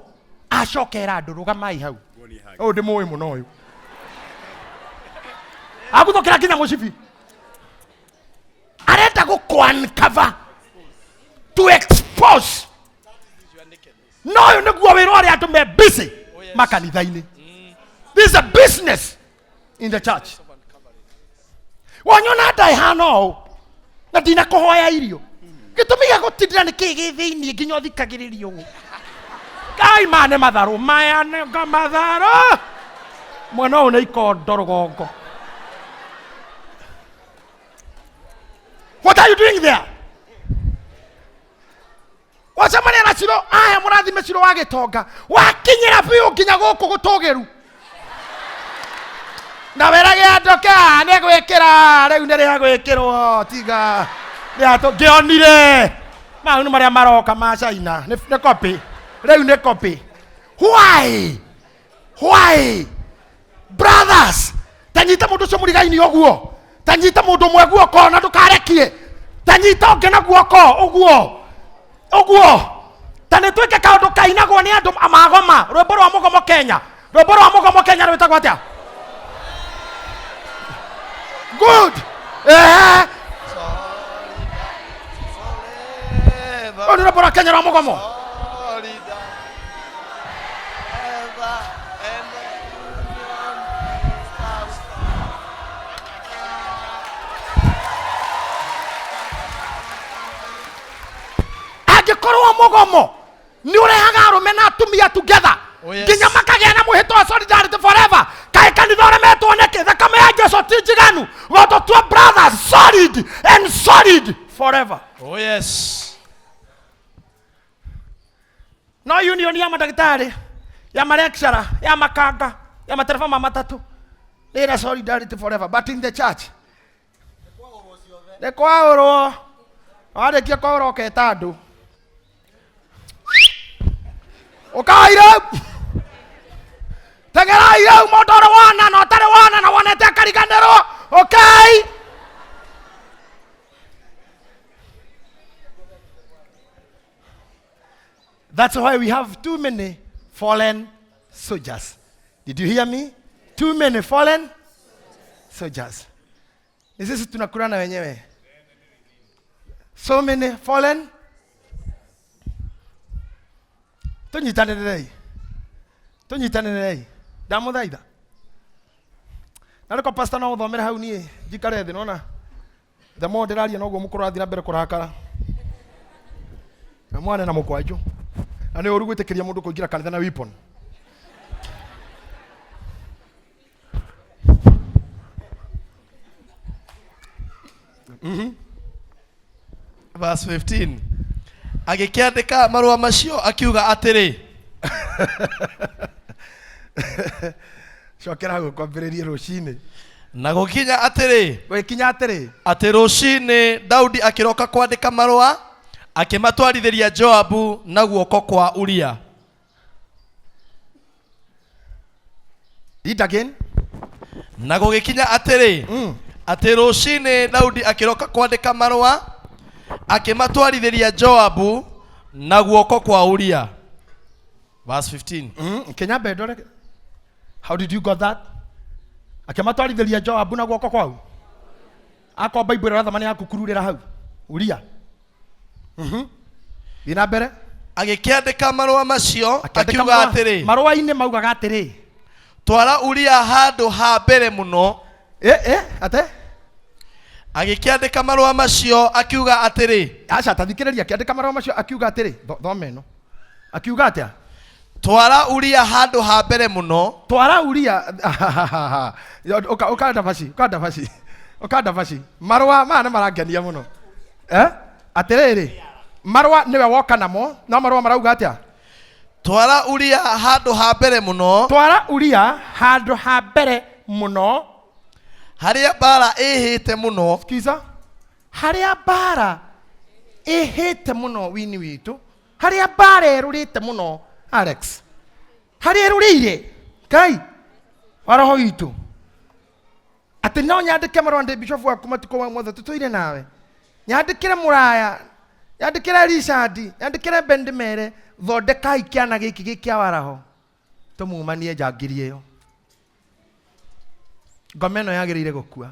acokera andũ rũgamai hau. Ũyũ ndĩmũĩ mũno ũyũ. Aguthũkĩra nginya mũcibi. Arenda gũkũ uncover to expose. No ũyũ nĩguo wĩra ũrĩa andũ me busy makanitha-inĩ. This is a business in the church. Wanyona nda ĩhana ũũ na ndinakũhoya irio. Gĩtũmi gĩa gũtindĩra nĩ kĩĩ gĩ thĩiniĩ nginya ũthikagĩrĩria ũũ. Ngai maya nĩ matharũ, maya nĩ nga matharũ. Mwana ũyũ nĩ ikondo rũgongo. What are you doing there? Wacemania na Ciro, aya mũrathime Ciro wa gĩtonga, wakinyĩra biũ nginya gũkũ gũtũgĩru. Na werage andũ ka nĩ gwĩkĩra, rĩu nĩ rĩa gwĩkĩrwo, tiga. Nĩ atũ ngĩonire. Mau nĩ marĩa maroka ma China, nĩ copy. Rĩu nĩ copy. Why? Why? Brothers, ta nyita mũndũ ũcio mũrigaini ũguo. Ta nyita mũndũ ũmwe guoko na ndũkarekie. Ta nyita ũngĩ na guoko ũguo. Ũguo. Ta nĩ twĩke kaũndũ kainagwo nĩ andũ magoma, rwĩmbo rwa mũgomo Kenya. Rwĩmbo rwa mũgomo Kenya rwĩtagwo atĩa? Good. Ehe. Rũu nĩ rwĩmbo rwa Kenya rwa mũgomo. Angĩkorwo mũgomo nĩ ũrehaga arũme na atumia together. Oh, yes. Nginya makagĩa na mwĩhĩtwa wa solidarity forever. Kaĩ kanitha ũremetwo nĩkĩ? Thakame ya Jesu ti njiganu. Gũtũtua brothers solid and solid forever. Oh, yes. No union ya mandagĩtarĩ, ya malecturer, ya makanga, ya matereba ma matatũ ĩna solidarity forever, but in the church nĩ kwaũrwo. Warĩkia kwaũrwo ũketa andũ ũkai rĩu, tegerai rĩu, mũndũ ũrĩ wona na ũtarĩ wona na wonete akariganĩrwo, ũkai. That's why we have too many fallen soldiers. Did you hear me? Too many fallen soldiers. Ni sisi tunakulana wenyewe. So many fallen. Tunyitanĩrĩrei. Tunyitanĩrĩrei. Ndamũthaitha. Na rĩko pastor no ũthomere hau niĩ njikare thĩ nona. The more ndĩraria noguo mũkũrathiĩ na mbere kũrakara. Na mwana na mũkwanjũ. Na nĩ ũru gwĩtĩkĩria mũndũ kũingĩra kanitha na weapon. Verse 15. Agĩkĩandĩka marũa macio akiuga atĩrĩ. Cokera hau kwambĩrĩrie rũcinĩ. Na gũkinya atĩrĩ. Gũgĩkinya atĩrĩ. Atĩ rũcinĩ Daudi akĩroka kwandĩka marũa, akĩmatwarithĩria Joabu na guoko kwa Uria. Read again. Na gũgĩkinya atĩrĩ, atĩ rũcinĩ Daudi akĩroka kwandĩka marũa, akĩmatwarithĩria Joabu na guoko kwa Uria. Verse 15. Kenya mbere. How did you got that? Akĩmatwarithĩria Joabu na guoko kwau. Akorwo Bible ĩrathoma nĩ yakukururĩra hau. Uria. Thiĩ na mbere. Agĩkĩandĩka marũa macio, Akĩandĩka akiuga atĩrĩ. Marũa-inĩ maugaga atĩrĩ. Twara Uria handũ ha mbere mũno. Ate? Agĩkĩandĩka marũa macio akiuga atĩrĩ. Aca, ta thikĩrĩria, akĩandĩka marũa macio akiuga atĩrĩ. Thoma ĩno. Akiuga atĩa? Twara Uria handũ ha mbere mũno. Twara Uria. Ũka ũka ndabaci, ũka ndabaci, ũka ndabaci. Marũa maya nĩ marangenia mũno. Eh? Atĩrĩrĩ, marũa nĩwe woka namo, no marũa marauga atĩa? Twara Uria handũ ha mbere mũno. Twara Uria handũ ha mbere mũno. Harĩa mbara ĩhĩte mũno. Sikiza, harĩa mbara ĩhĩte mũno wini witũ, harĩa mbara ĩrũrĩte mũno Alex, harĩa ĩrũrĩire Ngai wa roho witũ, atĩ no nyandĩke marũa ndĩ bishop waku matukũ mau mothe tũtũire nawe, nyandĩkĩre mũraya, nyandĩkĩre Richard, nyandĩkĩre Ben ndĩmere thondekai kĩana gĩkĩ gĩ kĩa waraho tũmumanie njangiri ĩyo. Ngoma ĩno yagĩrĩire gũkua.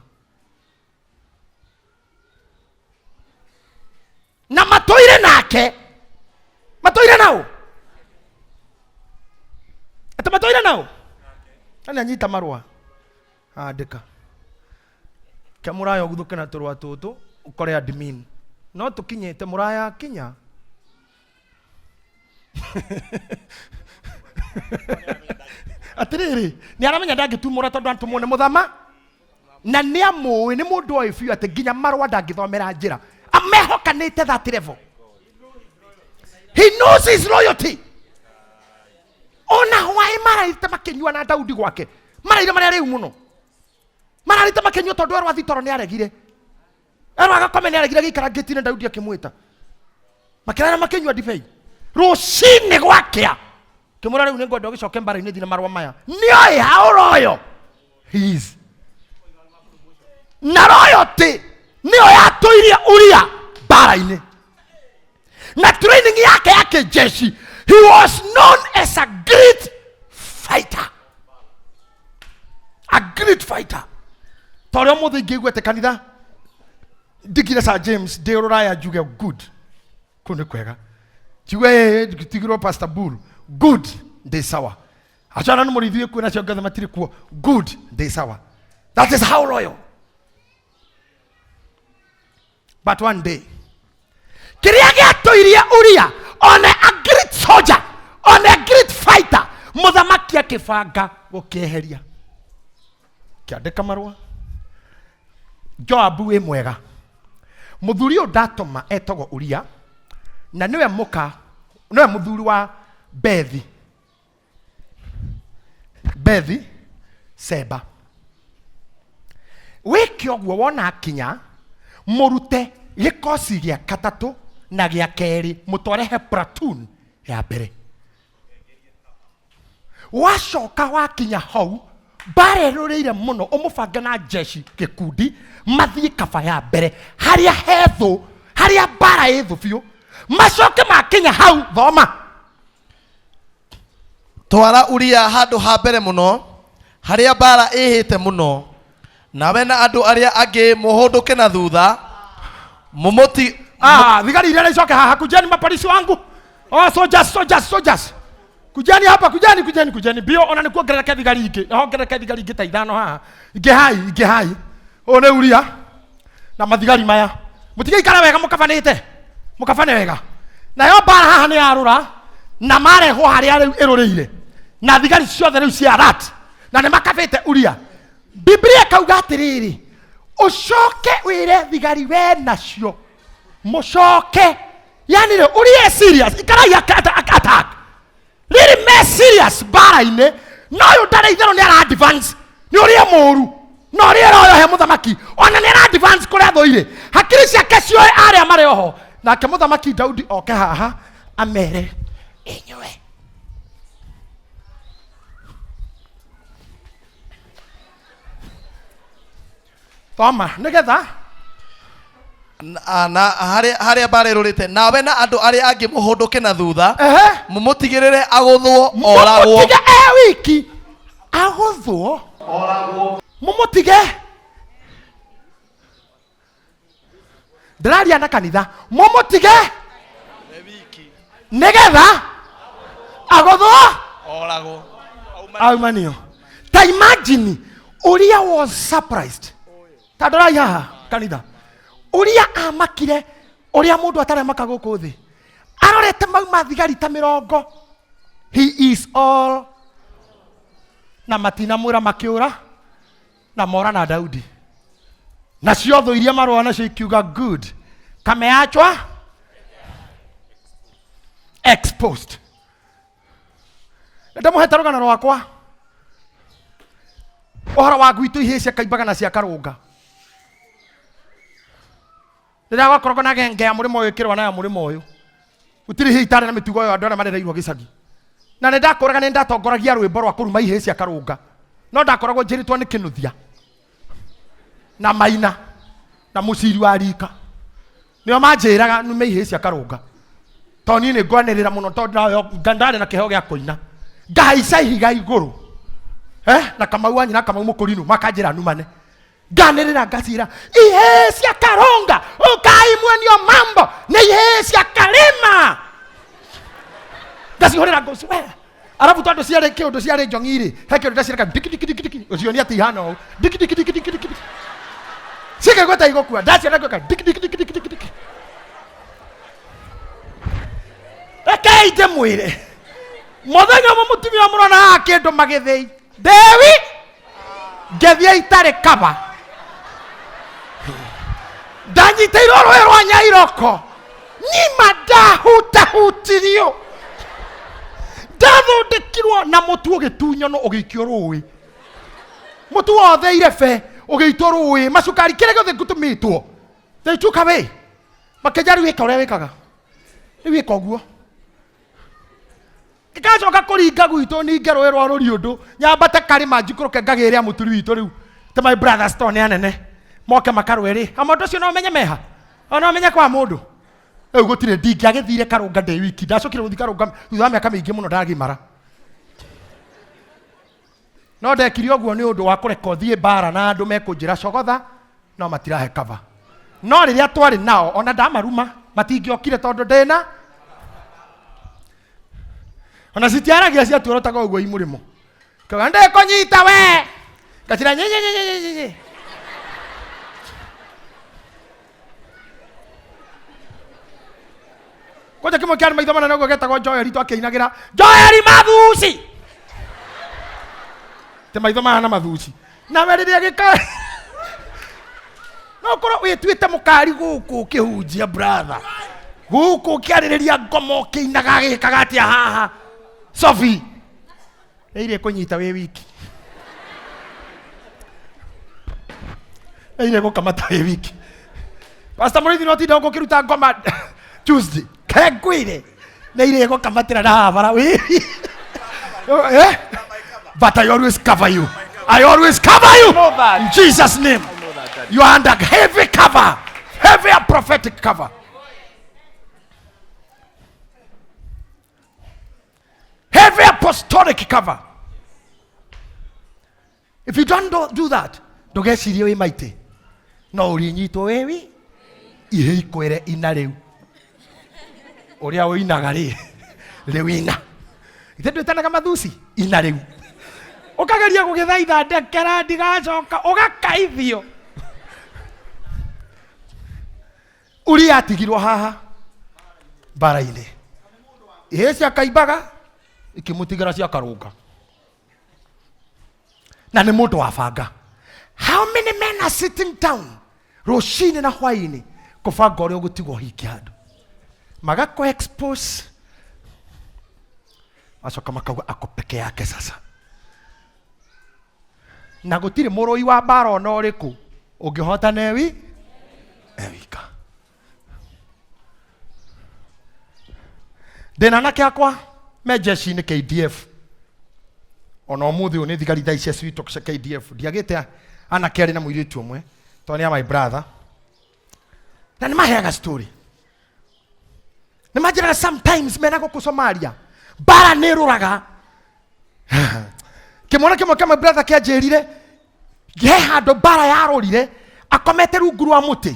Na matũire nake, matũire nao, atĩ matũire nao. Na nĩ anyita marũa andĩka ke mũraya ũguthũke na tũrũa tũtũ ũkore admin no tũkinyĩte mũraya akinya. Atĩrĩrĩ, nĩ aramenya ndangĩtumũra tondũ atũmwo nĩ mũthama na nĩ amũĩ, nĩ mũndũ oĩ biũ atĩ nginya marũa ndangĩthomera njĩra, amehokanĩte that level. He knows his loyalty. Ona hwaĩ marairĩte makĩnyua na Daudi gwake, maraire marĩa rĩu mũno mararĩte makĩnyua tondũ erwo athi toro nĩ aregire, erwo agakome nĩ aregire, gĩikara ngĩtine Daudi akĩmwĩta, makĩrara makĩnyua ndibei. Rũcinĩ gwakĩa kĩmũra rĩu nĩngwenda ũgĩcoke mbara-inĩ thina marũa maya nĩoĩ how loyal he is, na loyalty nĩyo yatũirie Uria mbara-inĩ na training yake ya kĩjeshi. He was known as a great fighter, a great fighter. Ta ũrĩa ũmũthĩ ingĩiguĩte kanitha ndigire Sir James ndĩ rũraya njuge good, kũu nĩ kwega, njigue tigirwo Pastor Bull good, ndĩ sawa, acana nĩ mũrĩithi wĩ kuo nacio ngathe matirĩ kuo, good, ndĩ sawa. That is how loyal. But one day kĩrĩa gĩatũirie Uria one a great soldier, one a great fighter, mũthamaki akĩbanga gũkĩeheria, kĩandĩka marũa. Joabu wĩ mwega, mũthuri ũyũ ndatũma etagwo Uria na nĩwe mũka, nĩwe mũthuri wa Bethi, Bethi Seba. Wĩke ũguo wona akinya, mũrute gĩkosi gĩa gatatũ na gĩa kerĩ, mũtware he platoon ya mbere. Wacoka wakinya hau mbara ĩrũrĩire mũno, ũmũbange na jeshi gĩkundi mathiĩ kaba ya mbere harĩa he thũ, harĩa mbara ĩ thũ biũ. Macoke makinya hau, thoma. Twara Uria handũ ha mbere mũno harĩa mbara ĩhĩte mũno, nawe na andũ arĩa angĩ mũhũndũke na thutha mũmũti. Ah, thigari iria icoke haha, kujeni mapolisi wangu. Oh, soldiers, soldiers, soldiers. Kujeni hapa, kujeni, kujeni, kujeni. Bio ona nĩ kuongerereke thigari ingĩ. Hongerereke thigari ingĩ ta ithano haha. Ingĩ hai, ingĩ hai. Ũyũ nĩ Uria na mathigari maya. Mũtigaikare wega mũkabanĩte. Mũkabane wega. Nayo mbara haha nĩ yarũra na marehwo harĩa rĩu ĩrũrĩire. Na thigari ciothe rĩu cia rat na nĩ makabĩte Uria. Biblia ĩkauga atĩrĩrĩ, ũcoke wĩre thigari we nacio mũcoke, yani rĩ Uria serious, ikarai attack rĩrĩ me serious mbara-inĩ, no ũyũ ndarĩ itherũ, nĩ ara advance, nĩ ũrĩa mũru no ũrĩa ĩroyo he mũthamaki, ona nĩ ara advance kũrĩa thũire, hakiri ciake cioĩ arĩa marĩ oho. Nake mũthamaki Daudi oke haha amere inyuĩ thoma nĩgetha na harĩa mbara ĩrũrĩte, nawe na andũ arĩa angĩ mũhũndũke na thutha, ehe mũmũtigĩrĩre agũthwo oragwo. Mũmũtige e wiki agũthwo mũmũtige, ndĩraria na kanitha, mũmũtige nĩgetha agũthwo oragwo aumanio. Ta imagine Uria was surprised. Ta ndorai haha kanitha, Uria amakire ũrĩa mũndũ atarĩ amaka gũkũ thĩ. Arorete mauma thigari ta mĩrongo. He is all na matinamwĩra makĩũra na mora na Daudi. Nacio thũ iria marũa nacio ikiuga good kameachwa exposed. Ndamũhete rũgano rwakwa ũhoro wa gwitũ ihĩĩ cia kaimbaga na cia karũnga rĩrĩa gwakoragwo na genge ya mũrĩmo ũyũ ĩkĩrũa na ya mũrĩmo ũyũ gũtirĩ ihĩĩ itarĩ na mĩtugo ĩyo andũ arĩa marereirwo gĩcagi na nĩ ndakũraga nĩ ndatongoragia rwĩmbo rwa kũruma ihĩĩ cia karũnga no ndakoragwo njĩrĩtwo nĩ kĩnuthia na maina na mũciri wa rika nĩo manjĩraga nume ihĩĩ cia karũnga tondũ niĩ nĩ ngwanĩrĩra mũno tondũ ndarĩ na kĩheo gĩa kũina ngahaica ihiga igũrũ eh, na kamau wa nyina kamau mũkũrinũ makanjĩra numane nganĩrĩra ngacira ihĩĩ cia karũnga ũkai muonio mambo nĩ ihĩĩ cia karĩma ngacihũrĩra ngũci we arabu tondũ ciarĩ kĩũndũ ciarĩ njong'i-rĩ he kĩũndũ ndacireka ndiki ndiki ndiki ndiki ũcionia atĩ ihana ũũ ndiki ndiki ndiki ndiki ndiki cikaigua ta igũkua ndaciona ngwĩka ndiki ndiki ndiki ndiki ndiki ndiki rekei ndĩmwĩre mũthenya ũmwe mũtumia mũrona haha kĩndũ magĩthĩi ndewi ngĩthiĩ itarĩ kaba ndanyitĩirwo rũĩ rwa nyairoko nyima ndahutahutirio ndathondekirwo na mũtu ũgĩtunyano ũgĩikio rũĩ mũtu wothe irebe ũgĩitwo rũĩ macukari kĩrĩa gĩothe ngũtũmĩtwo they took away makĩnja rĩu ĩka ũrĩa wĩkaga rĩu ĩka ũguo ngacoka kũringa gwitũ ninge rũĩ rwa rũriũndũ nyambate karĩma njikũrũke ngagĩre mũturi witũ rĩu ta my brothers to nĩ anene moke makarũe rĩ ama ũndũ ũcio no ũmenye meha ona ũmenye kwa mũndũ rĩu gũtirĩ ndingĩagĩthire karũnga ndĩ wiki ndacokire gũthiĩ karũnga thutha wa mĩaka mĩingĩ mũno ndagimara no ndekire ũguo nĩ ũndũ wa kũreka ũthiĩ mbara na andũ mekũnjĩra cogotha no matirahe cover no rĩrĩa twarĩ nao ona ndamaruma matingĩokire tondũ ndĩna ona citiaragia ciatuorotaga ũguo i mũrĩmo kauga ndĩkũnyita we ngacira nyenyenyenyenyenye kwanja kĩmwe kĩarĩ maitho manene ũguo getagwo Joeli twakĩinagĩra Joeli mathuci te maitho mahana mathuci nawe rĩrĩa gĩka no korwo wĩtuĩte mũkari gũkũ ũkĩhunjia brother gũkũ ũkĩarĩrĩria ngoma ũkĩinaga gĩkaga atĩa haha Sophie nĩ irĩ kũnyita wĩ wiki nĩ irĩ gũkamata wĩ wiki Pastor Mũrĩithi no tinda gũkũ ũkĩruta ngoma Tuesday kengwire nĩ irĩ gũkamatĩra na haha bara wĩ eh? But I always cover you. I always cover you. know that. In Jesus' name. I know that, Daddy. You are under heavy cover, heavy prophetic cover. Heavy apostolic cover. If you don't do that, ndũgecirie wĩ maitĩ no ũrĩnyitwo wĩ wi ihe ikwĩre ina rĩu ũrĩa ũinaga rĩ rĩu ina ithe ndwĩtanaga mathuci ina rĩu ũkageria gũgĩthaitha ndekera ndigacoka ũgakaithio uria atigirwo haha mbara-inĩ ihĩ cia kaimbaga ikĩmũtigĩra cia karũnga na nĩ mũndũ wa banga how many men are sitting down rũcinĩ na hwainĩ kũbanga ũrĩa ũgũtigwo hingi handũ magakũ expose macoka makauga ako peke yake sasa na gũtirĩ mũrũi wa mbara ona ũrĩkũ ũngĩhotana ewi ewika ndĩna anake akwa me jeshi-inĩ KDF ona ũmũthĩ ũyũ nĩ thigari thaa ici citũ cia KDF ndiagĩte anake arĩ na mũirĩtu ũmwe tondũ nĩ a my brother na nĩ maheaga story nĩ manjĩraga sometimes mena gũkũ Somalia mbara nĩ ĩrũraga kĩmwana kĩmwe kĩa my brother kĩanjĩrire he handũ mbara yarũrire akomete rungu rwa mũtĩ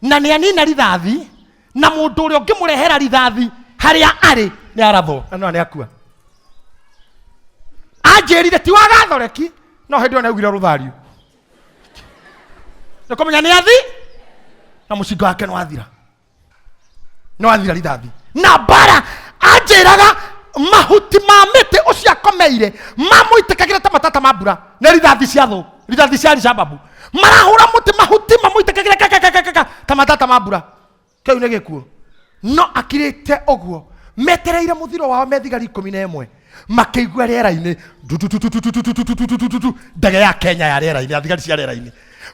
na nĩ anina rithathi na mũndũ ũrĩa ũngĩmũrehera rithathi harĩa arĩ nĩ arathwo na no nĩ akua anjĩrire ti wa gathoreki no hĩndĩ ĩyo nĩaugire rũthario nĩ kũmenya nĩ athi na mũcinga wake no athira no athira rithathi Na mbara anjĩraga mahuti ma mĩtĩ ũcio akomeire mamũitĩkagĩra ta matata ma mbura nĩ rithathi cia thũ, rithathi cia Alishababu marahũra mũtĩ, mahuti mamũitĩkagĩra kakakakaka ta matata ma mbura. Kĩu nĩ gĩkuũ. No akirĩte ũguo metereire mũthiro wao me thigari 11, makĩigua rĩera-inĩ ndututututututututututututu, ndege ya Kenya ya rĩera-inĩ, ya thigari cia rĩera-inĩ.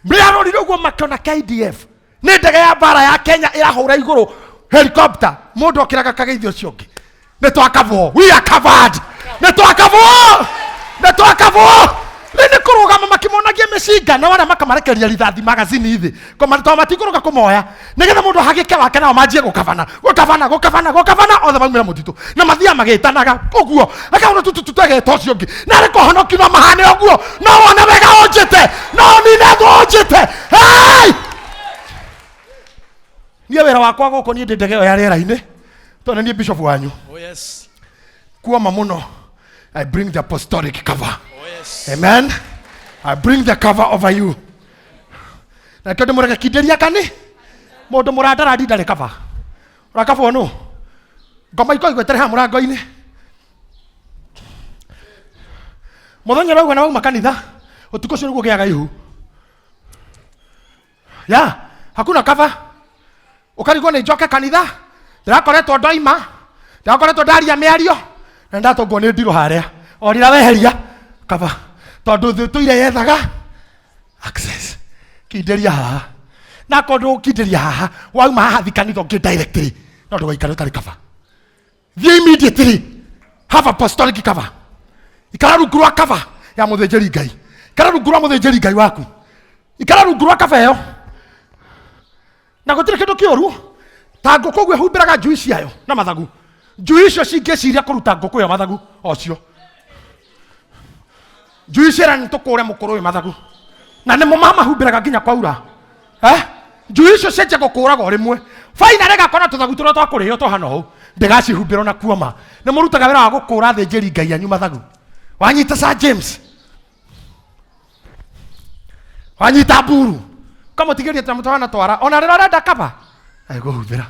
Rĩarorire ũguo makĩona KDF nĩ ndege ya mbara ya Kenya ĩrahũra igũrũ helicopter. Mũndũ okĩraga kageithio ũcio ũngĩ, nĩ twakabwo, we are covered, nĩ twakabwo, nĩ twakabwo. Rĩu nĩ kũrũgama makĩmonagia mĩcinga na arĩa makamarekeria rithathi magazini thĩ tondũ matikũrũga kũmoya, nĩgetha mũndũ ahagĩke wake nao manjie gũkabana gũkabana gũkabana gũkabana, othe maumĩra mũtitũ na mathiaga magĩtanaga ũguo, akahũra tutututageta ũcio ũngĩ na arĩ kũhonokio no mahane ũguo. No wone wega ũnjĩte, no ũnine thũ ũnjĩte. Hey! Niĩ wĩra wakwa gũkũ, niĩ ndĩ ndege ĩyo ya rĩera-inĩ tondũ niĩ bishop wanyu. Oh yes. Kuoma mũno, I bring the apostolic cover. Oh yes. Amen. I bring the cover over you. Na kĩo ndĩmũrege kindĩria kani mũndũ mũrandarandi ndarĩ cover. Ũrakabwo nũ? Ngoma iko igwetere haha mũrango-inĩ. Mũthenya ũrĩa wauma wauma kanitha, ũtukũ ũcio nĩguo ũgĩaga ihu. Ya, hakuna cover. Ũkarigwo nĩ njoke kanitha, ndĩrakoretwo ndoima, ndĩrakoretwo ndaria mĩario, na ndatũngwo nĩ ndirũ harĩa. O rĩrĩa weheria cover, tondũ thĩ tũire yethaga access. Kindĩria haha. Na akorwo ndũgũkindĩria haha, wauma haha thi kanitha ũngĩ directly, no ndũgaikare ũtarĩ cover. Thiĩ immediately, have apostolic cover. Ikara rungu rwa cover ya mũthĩnjĩri Ngai. Ikara rungu rwa mũthĩnjĩri Ngai waku. Ikara rungu rwa cover ĩyo. Na gũtirĩ kĩndũ kĩũru ta ngũkũ ũguo ĩhumbĩraga njui ciayo na mathagu. Njui icio cingĩciria kũruta ngũkũ ĩyo mathagu ocio, njui ciera nĩ tũkũre mũkũrũ ũyũ mathagu, na nĩmo mamahumbĩraga nginya kwaura. Eh? Njui icio cianjia gũkũraga o rĩmwe, faina rĩgakora tũthagu tũrĩa twa kũrĩo tũhana ũũ, ndĩgacihumbĩra ona kuoma. Nĩ mũrutaga wĩra wa gũkũra athĩnjĩri Ngai anyu mathagu. Wanyita Sir James, wanyita mburu, ũkamũtigĩria ta mũtwana twara ona rĩrĩa ũrenda kaba agĩkũhumbĩra.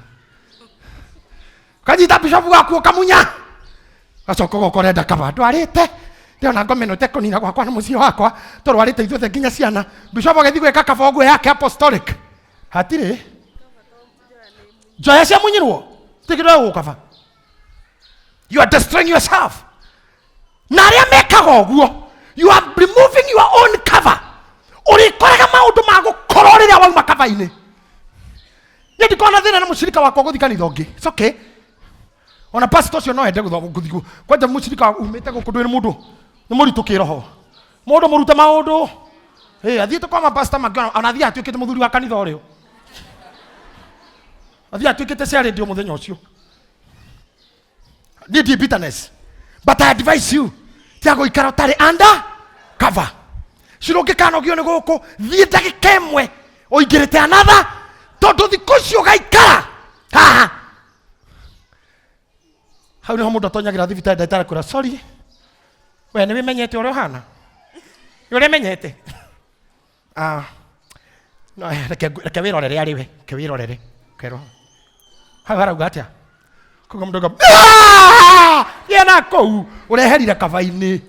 Ũkanyita bishopu waku ũkamunya, gacoka ũgoka ũrenda kaba, ndwarĩte ndĩrona ngoma ĩno ĩtekũnina gwakwa na mũciĩ wakwa, tũrwarĩte ithuothe nginya ciana. Bishopu agĩthiĩ gwĩka kaba ũguo yake apostolic, hatirĩ njoya ciamunyirwo tikĩrĩ gũkaba. You are destroying yourself. Na arĩa mekaga ũguo, you are removing your own cover. Ũrĩkoraga maũndũ ma gũkorwo rĩrĩa wauma cover-inĩ. Niĩ ndikoragwo na thĩna na mũcirika wakwa gũthiĩ kanitha ũngĩ. It's okay. Ona pastor ũcio no ende gũthiĩ kwanja mũcirika umĩte gũkũ, ndũĩ nĩ mũndũ nĩ mũritũ kĩroho, mũndũ mũrute maũndũ. Ĩ athiĩte kwa mapasta mangĩ, ona athiĩ atuĩkĩte mũthuri wa kanitha ũrĩa athiĩ atuĩkĩte ciarĩndio mũthenya ũcio. Niĩ ndi bitterness, but I advise you, tiga gũikara ũtarĩ under cover. Cira ũngĩkanogio nĩ gũkũ, thiĩ ndagĩka ĩmwe ũingĩrĩte another, tondũ thikũ icio ũgaikara haha hau nĩho mũndũ atonyagĩra thibitarĩ, ndagĩtarĩ akwĩra sorry, we nĩ wĩmenyete ũrĩa ũhana, nĩ ũrĩmenyete. Ah, no, reke wĩrorere arĩ we, reke wĩrorere kerwo hau harauga atĩa. Koguo mũndũ auga, "Ah! Gĩa na kũu ũreherire kaba-inĩ."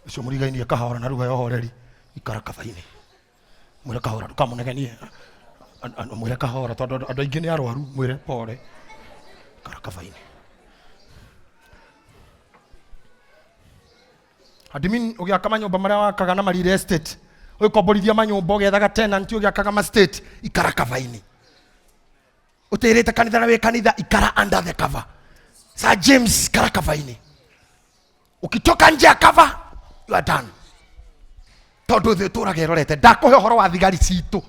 Ũcio mũrigainie kahora na ruga ya ũhoreri, ikara kaba-inĩ, mwĩre kahora, ndũkamũnegenie. Mwĩre kahora tondũ andũ aingĩ nĩ arwaru, mwĩre pore, ikara kaba-inĩ. Admin ũgĩaka manyũmba marĩa wakaga na ma real estate, ũgĩkomborithia manyũmba, ũgĩethaga tenant, ũgĩakaga ma state, ikara kaba-inĩ. Ũtĩrĩte kanitha na wĩ kanitha, ikara under the cover. Sir James, ikara kaba-inĩ. Ukitoka nje ya cover, you are done. Tondũ thĩ ĩtũraga ĩrorete. Ndakũhe ũhoro wa thigari citũ,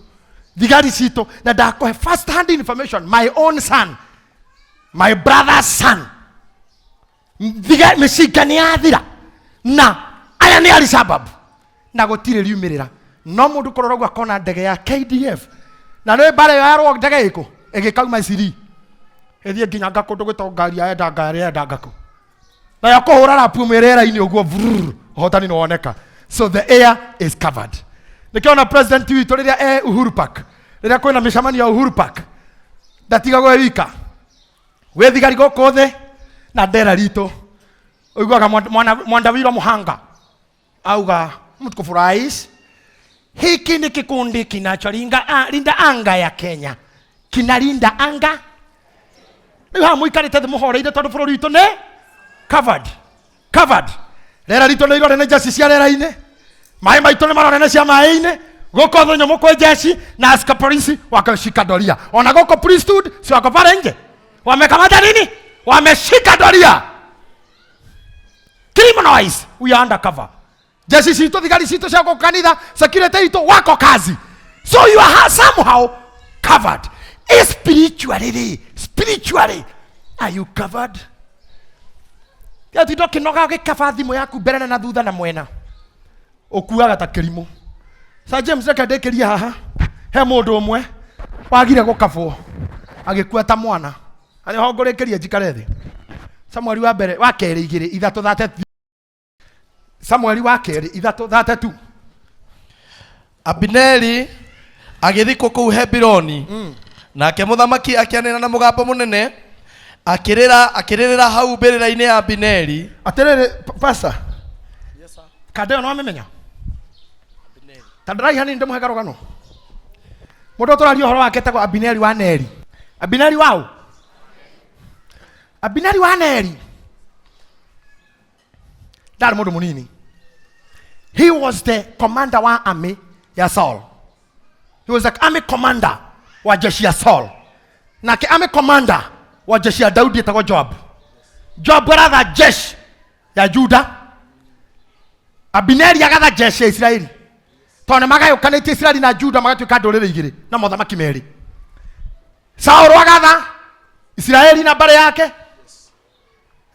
thigari citũ, na ndakũhe first hand information. My own son, my brother's son, mĩcinga nĩ yathira na aya nĩ Al-Shabaab na gũtirĩ riumĩrĩra. No mũndũ kũrora ũguo akona ndege ya KDF, na nĩ mbara ĩyo yarwo ndege ĩkũ ĩgĩkauma Isiri ĩthiĩ nginya nga kũndũ gwĩtagwo ngari ya enda ngari ya enda ngakũ, nayo kũhũra rapu ĩmwe rĩera-inĩ ũguo vrrr, ũhotani nĩ woneka. So the air is covered. Nĩkĩo ona president witũ rĩrĩa e Uhuru Park Rĩrĩa kwĩna mĩcemanio ya Uhuru Park, ndatigagwo e wika. Gwĩ thigari gũkũ thĩ na ndera ritũ. Ũiguaga Mwandawiro Muhanga auga mtukufu rais, hiki ni kikundi kinacholinda linda anga ya Kenya, kinalinda anga. Rĩu haha mũikarĩte thĩ mũhoreire tondũ bũrũri witũ nĩ covered, covered. Rĩera ritũ nĩ irore nĩ njeci cia rĩera-inĩ, maĩ maitũ nĩ marore nĩ cia maĩ-inĩ. Gũkũ thĩ nyũmũ kwĩ jeshi na askari polisi wakashika doria, ona gũkũ priesthood si wako pale nje, wamekamata nini? Wameshika doria. Criminals, we are undercover. Jeshi citũ, thigari citũ cia gũkũ kanitha, security itũ wako kazi, so you are somehow covered. Spiritually, spiritually are you covered? Yatinda ũkĩnoga ũgĩkaba thimũ yaku mbere na thutha na mwena, ũkuaga ta kĩrimũ. Sir James, reke ndĩkĩrie haha. He mũndũ ũmwe wagire gũkabwo agĩkua ta mwana, na nĩho ngũrĩkĩria njikare thĩ. Samueli wa mbere wa kerĩ igĩrĩ ithatũ thate, Samueli wa kerĩ ithatũ thate tu. Abineri agĩthikwo kũu Hebironi. Nake mũthamaki akĩanĩrĩra na mũgambo mũnene, akĩrĩra akĩrĩrĩra hau mbĩrĩra-inĩ ya Abineri. Atĩrĩrĩ, pastor, kanda ĩyo nĩwamĩmenya ta ndĩraiha hanini ndĩmũhe karũgano. Mũndũ tũraria ũhoro wake etagwo Abineri wa Neri. Abineri waũ? Abineri wa Neri ndarĩ mũndũ mũnini. He was the commander wa army ya Saul. He was the army commander wa jeshi ya Saul. Nake army commander wa jeshi ya Daudi etagwo Joab. Joab aratha jeshi ya Juda, Abineri agatha jeshi ya Isiraeli, tondũ nĩ magayũkanĩtie Isiraeli na Juda magatuĩka ndũrĩrĩ igĩrĩ na mothamaki merĩ. Saul agatha Isiraeli na mbarĩ yake,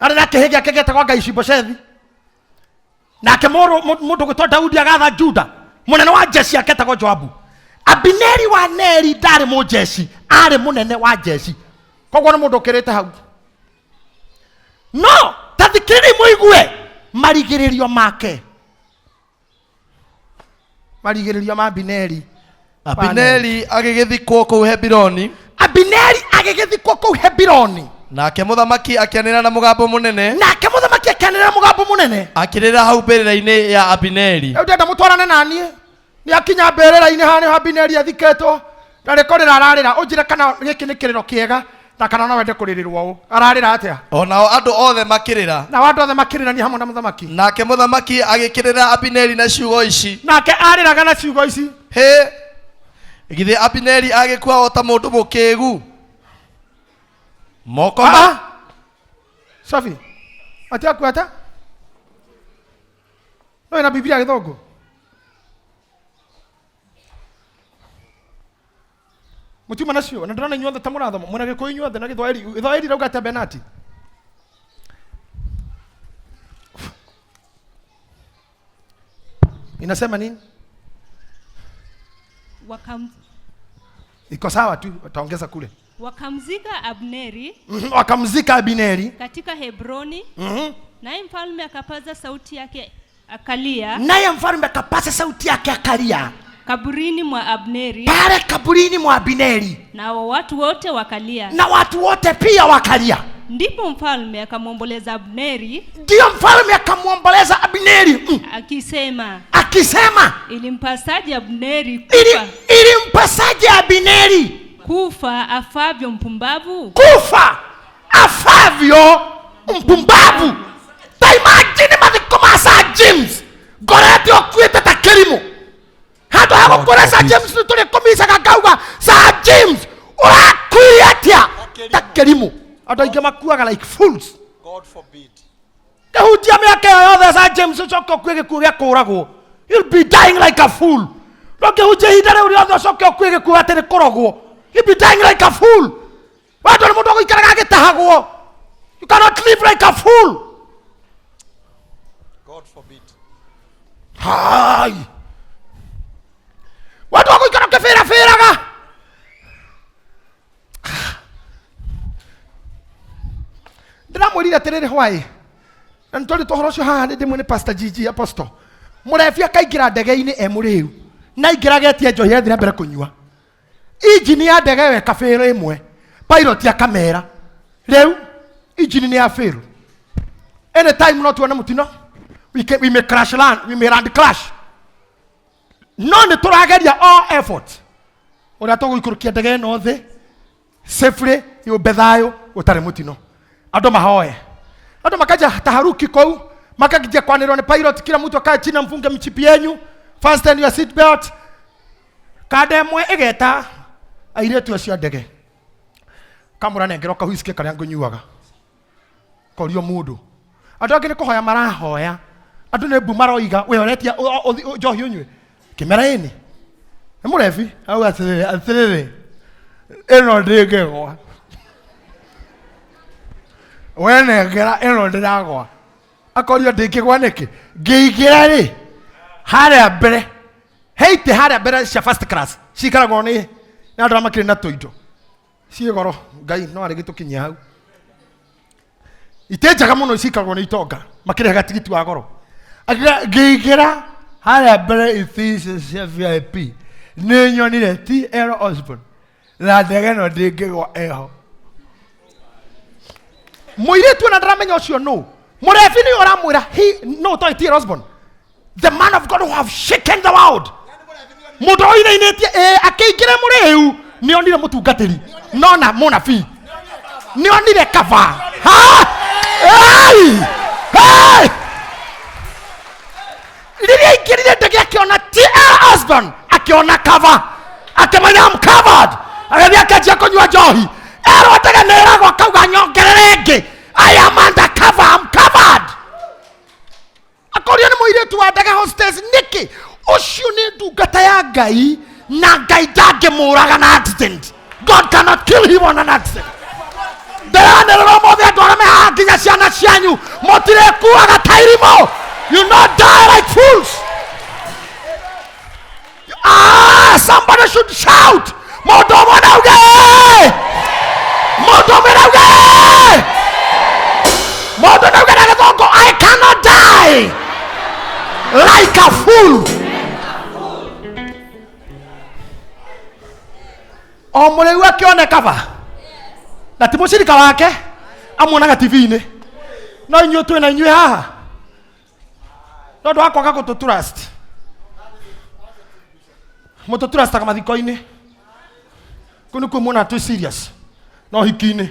arĩ na kĩhĩ gĩake gĩetagwo Ngai Ishi-Boshethi. Nake mũndũ gwĩtwo Daudi agatha Juda, mũnene wa jeshi yake etagwo Joabu. Abineri wa Neri ndarĩ mũjeshi, arĩ mũnene wa jeshi, koguo nĩ mũndũ ũkĩrĩte hau. No ta thikĩrĩriai mũigue marigĩrĩrio make, marigĩrĩrio ma Abineri. Abineri agĩgĩthikwo kũu Hebironi. Abineri agĩgĩthikwo kũu Hebironi. Nake mũthamaki akĩanĩrĩra na mũgambo mũnene. Nake mũthamaki akĩanĩrĩra na mũgambo mũnene, akĩrĩra hau mbĩrĩra-inĩ ya Abineri. Rĩu ndĩrenda mũtwarane na niĩ. Nĩ akinya mbĩrĩra-inĩ haha nĩho Abineri athikĩtwo, na nĩ kũrĩra ararĩra. Ũnjĩre kana gĩkĩ nĩ kĩrĩro kĩega na kana no wende kũrĩrĩrwo ũũ. Ararĩra atĩa? O nao andũ othe makĩrĩra. Nao andũ othe makĩrĩrania hamwe na mũthamaki. Nake mũthamaki agĩkĩrĩra Abineri na ciugo ici. Nake arĩraga na ciugo ici. Hĩ, githĩ Abineri agĩkua o ta mũndũ mũkĩgu? Moko ma Sophie, atĩ akua ata? No ĩna Biblia gĩthũngũ? Mũtiuma nacio, na ndĩrona inyuothe ta mũrathoma, mwĩna Gĩkũyũ inyuothe na Gĩthwaĩri. Gĩthwaĩri rauga atĩa Benati? Inasema nini? Iko sawa tu, wataongeza kule. Wakamzika Abneri. Wakamzika Abineri katika Hebroni. Naye mfalme akapaza sauti yake akalia. Naye mfalme akapaza sauti yake akalia kaburini mwa Abneri. Pale kaburini mwa Abineri. Na watu wote wakalia. Na watu wote pia wakalia. Ndipo mfalme akamwomboleza Abneri. Ndio mfalme akamwomboleza Abneri. Akisema. Akisema. Ilimpasaje Abneri kufa? Ilimpasaje Abneri kufa afavyo mpumbavu? Kufa afavyo mpumbavu. Ta imagine mathiko ma Sir James ngorete ũkuĩte ta kĩrimũ. Handũ ha gũkũra Sir James nĩ tũrĩ kũmicaga ngauga Sir James ũrakuire atĩa ta kĩrimũ. Andũ aingĩ makuaga like fools. God forbid. Kĩhunjia mĩaka ĩyo yothe Sir James ũcoke ũkue gĩkuũ gĩa kũũragwo. You'll be dying like a fool. Ndũngĩhunjia ihinda rĩu rĩothe ũcoke ũkue gĩkuũ atĩ nĩ kũrogwo. You'll be dying like a fool. Wendo nĩ mũndũ ũgũikaraga agĩtahagwo. You cannot live like a fool. God forbid. Hai. Wendo ũgũikara ũkĩbĩrabĩraga. Ndĩramwĩrire atĩrĩrĩ hwaĩ, na nĩtwarĩte ũhoro ũcio haha ndĩmwe nĩ Pastor Gigi Apostle. Mũrebi akaingĩra ndege-inĩ e mũrĩu, na aingĩra agetia njohi agathiĩ na mbere kũnyua. Injini ya ndege ĩyo ĩkabĩrwo ĩmwe, pilot akamera rĩu injini nĩ ya fail, anytime no tuone mũtino, we may crash land, we may land crash, no nĩ tũrageria all effort ũrĩa tũgũikũrũkia ndege ĩno thĩ safely, yũmbe thayũ gũtarĩ mũtino. Andũ mahoe, andũ makaja taharuki kũu, makajia kwanĩrwo nĩ pilot, kila mtu akae chini, mfunge mchipi yenyu, fasten your seat belt. Kanda ĩmwe ĩgeta airĩtu acio a ndege, kamũranengera kahuiske karĩa ngũnyuaga, korio mũndũ. Andũ angĩ nĩ kũhoya marahoya, andũ nĩ mbu maroiga, we ũretia njohi ũnyue kĩmera ĩnĩ nĩ mũrebi auga atĩrĩrĩ, atĩrĩrĩ, ĩno ndĩngĩgwa, we nengera ĩno ndĩragwa. Akorio ndĩngĩgwa nĩkĩ? Ngĩingĩra rĩ harĩa mbere heite, harĩa mbere cia first class cikaragwo nĩ andũ arĩa makĩrĩ na tũindo ciĩ goro. Ngai no arĩ gĩtũkinyia hau. Itĩ njega mũno cikaragwo nĩ itonga makĩrĩhaga tigiti wa goro. Ngĩingĩra harĩa mbere itĩ icio cia VIP, nĩ nyonire T.L. Osborne na ndege ĩno ndĩngĩgwa ĩho. Mũirĩtu ona ndaramenya ũcio nũ. Mũrebi nĩ ũramwĩra he no toĩ T.L. Osborne, the man of God who have shaken the world, mũndũ ũinainĩtie ĩ akĩingĩra mũrĩu nĩ onire mũtungatĩri nona mũnabii, nĩ onire kaba. Ha! Hey! Hey! Rĩrĩa aingĩrire ndege akĩona T.L. Osborne, akĩona kaba, akĩmenya I'm covered, agĩthiĩ akĩanjia kũnyua njohi. Erwo ndege nĩ ĩragwa, akauga nyongerere ĩngĩ, I am under cover, I'm covered. Akorio nĩ mũirĩtu wa ndege hostess, nĩkĩ ũcio nĩ ndungata ya Ngai na Ngai ndangĩmũraga na accident. God cannot kill him on an accident. Ndĩranĩrĩra ũmũthĩ, andũ arĩa me haha nginya ciana cianyu, mũtirĩkuaga ta irimũ. You not die like fools. Ah, somebody should shout. Mũndũ ũmwe nauge, mũndũ ũmwe nauge, mũndũ nauge na gĩthũngũ, I cannot die like a fool. O mũrĩu akĩone ba na ti mũcirika wake amuonaga TV-inĩ, no inyuĩ twĩ na inyuĩ haha no ũndũ wa kwaga gũtũ trust, mũtũ trustaga mathiko-inĩ, kũu nĩkuo muona twĩ serious, no hiki-inĩ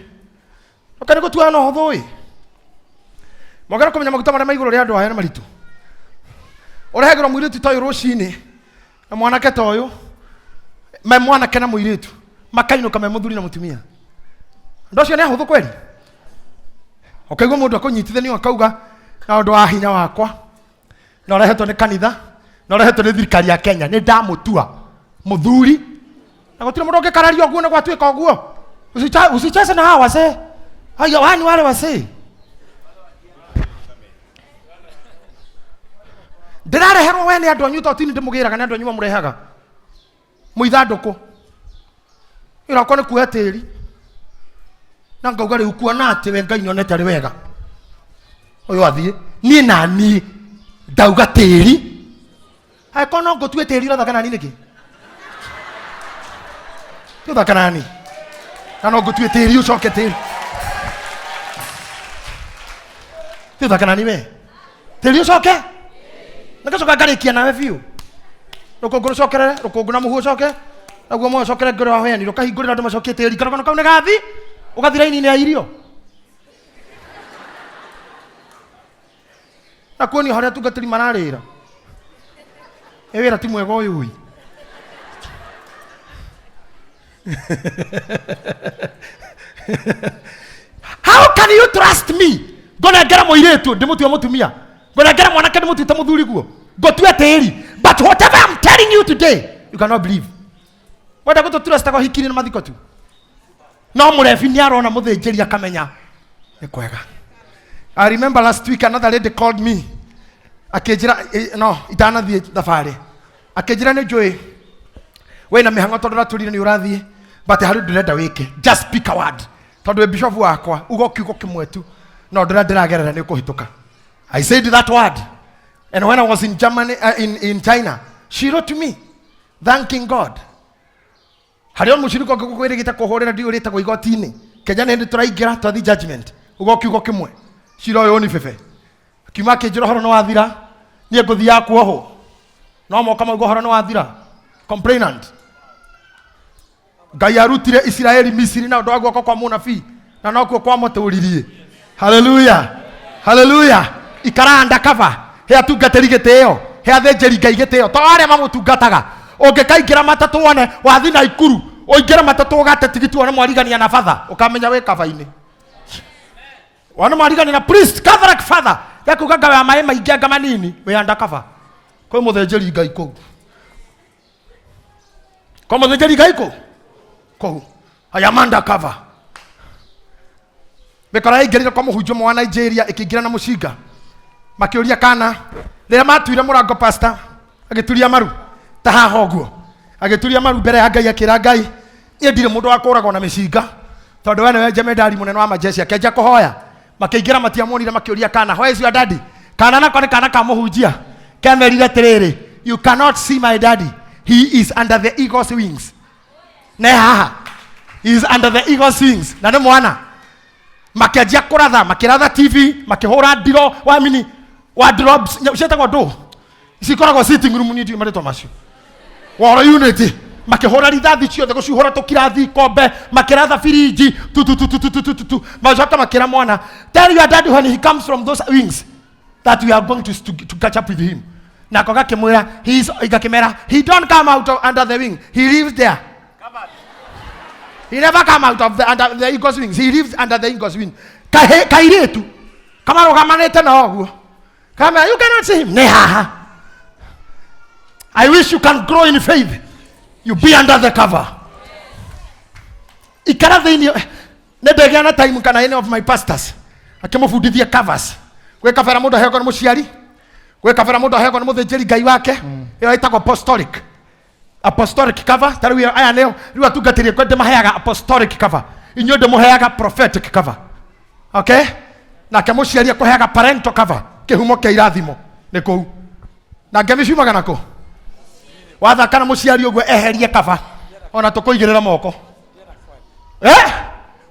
ũka nĩ gũtuana na ũhũthũ ĩ mwagĩra kũmenya maguta marĩa ma igũrũ rĩa andũ aya nĩ maritũ. Ũrehagĩrwo mũirĩtu ta ũyũ rũcinĩ na mwanake ta ũyũ, me mwanake na mũirĩtu makainũka me mũthuri na mũtumia. Andũ acio nĩ ahũthũ kweri. Ũkaigua mũndũ akũnyitithanio akauga na ũndũ wa hinya wakwa na ũrehetwo nĩ kanitha na ũrehetwo nĩ thirikari ya Kenya, nĩ ndamũtua mũthuri na gũtirĩ mũndũ ũngĩkararia ũguo nĩ gwatuĩka ũguo. Usicheze na hawa wazee. Haya wani wale wazee ndĩrareherwo we nĩ andũ anyu, to tini ndĩmũgĩraga nĩ andũ anyu mamũrehaga mũithandũkũ ĩrakwa nĩ kuoya tĩri na ngauga rĩu kuona atĩ we Ngai nyonete arĩ wega ũyũ athiĩ niĩ na niĩ ndauga tĩri, angĩkorwo no ngũtue tĩri, ũrathaka nani nĩkĩ? Ũthaka nani na no ngũtue tĩri ũcoke tĩri? Ti ũthaka nani we tĩri ũcoke na ngacoka ngarĩkia nawe biũ, rũkũngũ rũcokerere rũkũngũ na mũhu ũcoke naguo moyo ũcokere ngoro wa heani rũkahingũrĩra andũ macokie tĩri karogano kau nĩ gathi ũgathi raini-inĩ ya irio na kuonio harĩa atungatĩri mararĩra. Ĩ wĩra ti mwega ũyũ ĩ. How can you trust me? Ngũnengera mũirĩtu ndĩmũtue mũtumia, ngũnengera mwanake ndĩmũtuĩte mũthuri guo ngũtue tĩri, but whatever I'm telling you today you cannot believe. Wenda gũtũ trustaga ũhiki-inĩ na mathiko tu, no mũrebi nĩ arona mũthĩnjĩri akamenya nĩ kwega. I remember last week another lady called me akĩnjĩra, no itanathiĩ thabarĩ, akĩnjĩra nĩ njũĩ wĩna mĩhang'o tondũ ratũrire nĩ ũrathiĩ, but harĩ ũndũ ndĩrenda wĩke, just speak a word, tondũ wĩ bishop wakwa, uga kiugo kĩmwe tu no ndĩra ndĩragerera nĩ ũkũhĩtũka. I said that word, and when I was in Germany, in China, she wrote to me thanking God. Harĩ o mũcirika ũngĩ gũkwĩrĩgĩte kũhũrĩra ndiũ rĩtagwo igoti-inĩ. Kenya nĩ hĩndĩ tũraingĩra twathi judgment. Uga kiugo kĩmwe. Cira ũyũ ni bebe. Akiuma akĩnjĩra ũhoro nĩ wathira. Niĩ ngũthiaga kuohwo. No moka mauga ũhoro nĩ wathira. Complainant. Ngai arutire Isiraeli Misiri na ũndũ wa guoko kwa mũnabii na nokuo kwamũtũririe. Haleluya, haleluya. Ikara undercover, he atungatĩri gĩtĩo, he athĩnjĩri Ngai gĩtĩo, to arĩa mamũtungataga. Ũngĩkaingĩra matatũ wone wathi na ikuru, ũingĩre matatũ ũgate tigiti wone mwarigania na batha, ũkamenya wĩ kaba-inĩ. Wone mwarigania na priest, Catholic father, yakuga ngawe maĩ maingĩ anga manini, wĩ undercover. Kwĩ mũthĩnjĩri Ngai kũu. Kwa mũthĩnjĩri Ngai kũu. Kũu. I am undercover. Mĩkora yaingĩrire kwa mũhunjia ũmwe wa Nigeria ĩkĩingĩra na mũcinga. Makĩũria kana rĩrĩa matuire mũrango pastor agĩturia maru ta haha ũguo. Agĩturia maru mbere ya Ngai akĩra Ngai niĩ ndirĩ mũndũ wa kũragwo na mĩcinga tondũ we nĩwe jemedari mũnene wa majeshi. Akĩanjia kũhoya makĩingĩra matiamuonire makĩũria kana where is your daddy? Kana nako nĩ kana ka mũhunjia kemerire atĩrĩrĩ, you cannot see my daddy, he is under the eagle's wings. Ne haha, he is under the eagle's wings. Na nĩ mwana makĩanjia kũratha, makĩratha TV, makĩhũra ndiro wamini wardrobes ciĩtagwo ndũ cikoragwo sitting room niĩ ndiũĩ marĩtwa macio woro unity makĩhũra rithathi ciothe gũcuhũra tũkirathi ikombe makĩratha birinji tu tu tu tu tu tu tu tu tu macoka makĩra mwana tell your daddy when he comes from those wings that we are going to catch up with him. Nako gakĩmwĩra he is gakĩmera he don't come out of under the wing, he lives there. He never come out of the under the eagle's wings, he lives under the eagle's wing. Kairĩtu kamarũgamanĩte na ũguo kama you cannot see him ne haha. I wish you can grow in faith, you be under the cover. Ikara thĩinĩ nĩ ndegĩa na time kana any of my pastors akĩmũbundithia covers. Gwĩ kabera mũndũ aheagwo nĩ mũciari, gwĩ kabera mũndũ aheagwo nĩ mũthĩnjĩri Ngai wake, ĩyo ĩtagwo apostolic cover. Ta rĩu aya nĩo rĩu atungatĩri akwa ndĩmaheaga apostolic cover, inyuĩ ndĩmũheaga prophetic cover. Okay, nake mũciari akũheaga parental cover, kĩhumo kĩa irathimo nĩ kũu na ngemi ciumaga nakũ. Wathaka na mũciari ũguo eherie cover ona tũkũigĩrĩra moko.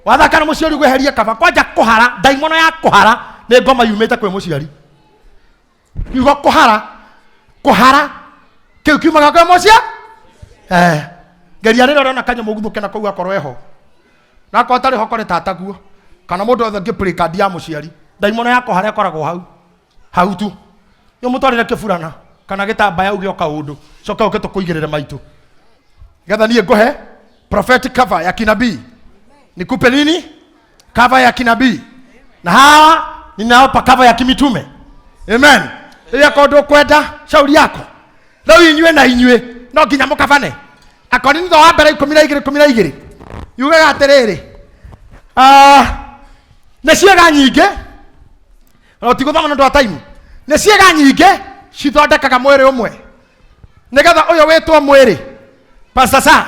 Wathaka na mũciari ũguo eherie cover, kwanja kũhara ndaimono ya kũhara nĩ ngoma yumĩte kwĩ mũciari. Kiugo kũhara, kũhara kĩu kiumaga kwĩ mũcia. Geria rĩrĩa ũrona kanyamũ guthũke na kũu akorwo eho, na akorwo atarĩ ho kore tataguo kana mũndũ othe ũngĩ play card ya mũciari, ndaimono ya kũhara ĩkoragwo hau hau tu. Nĩ ũmũtwarĩre kĩburana kana gĩtambaya uge o kaũndũ, coka ũke tũkũigĩrĩre maitũ getha niĩ ngũhe prophetic cover ya kinabii. Nikupe nini? Cover ya kinabii. Na hawa ninawapa cover ya kimitume. Amen. Rĩrĩa korwo ndũkwenda shauri yako, rĩu inyuĩ na inyuĩ no nginya mũkabane. Akorintho wa mbere 12 12 yugaga atĩrĩrĩ, nĩ ciĩga nyingĩ na ũtigũthoma nĩ ũndũ wa time, nĩ ciĩga nyingĩ cithondekaga mwĩrĩ ũmwe nĩgetha ũyũ wĩtwo mwĩrĩ. Pastor sa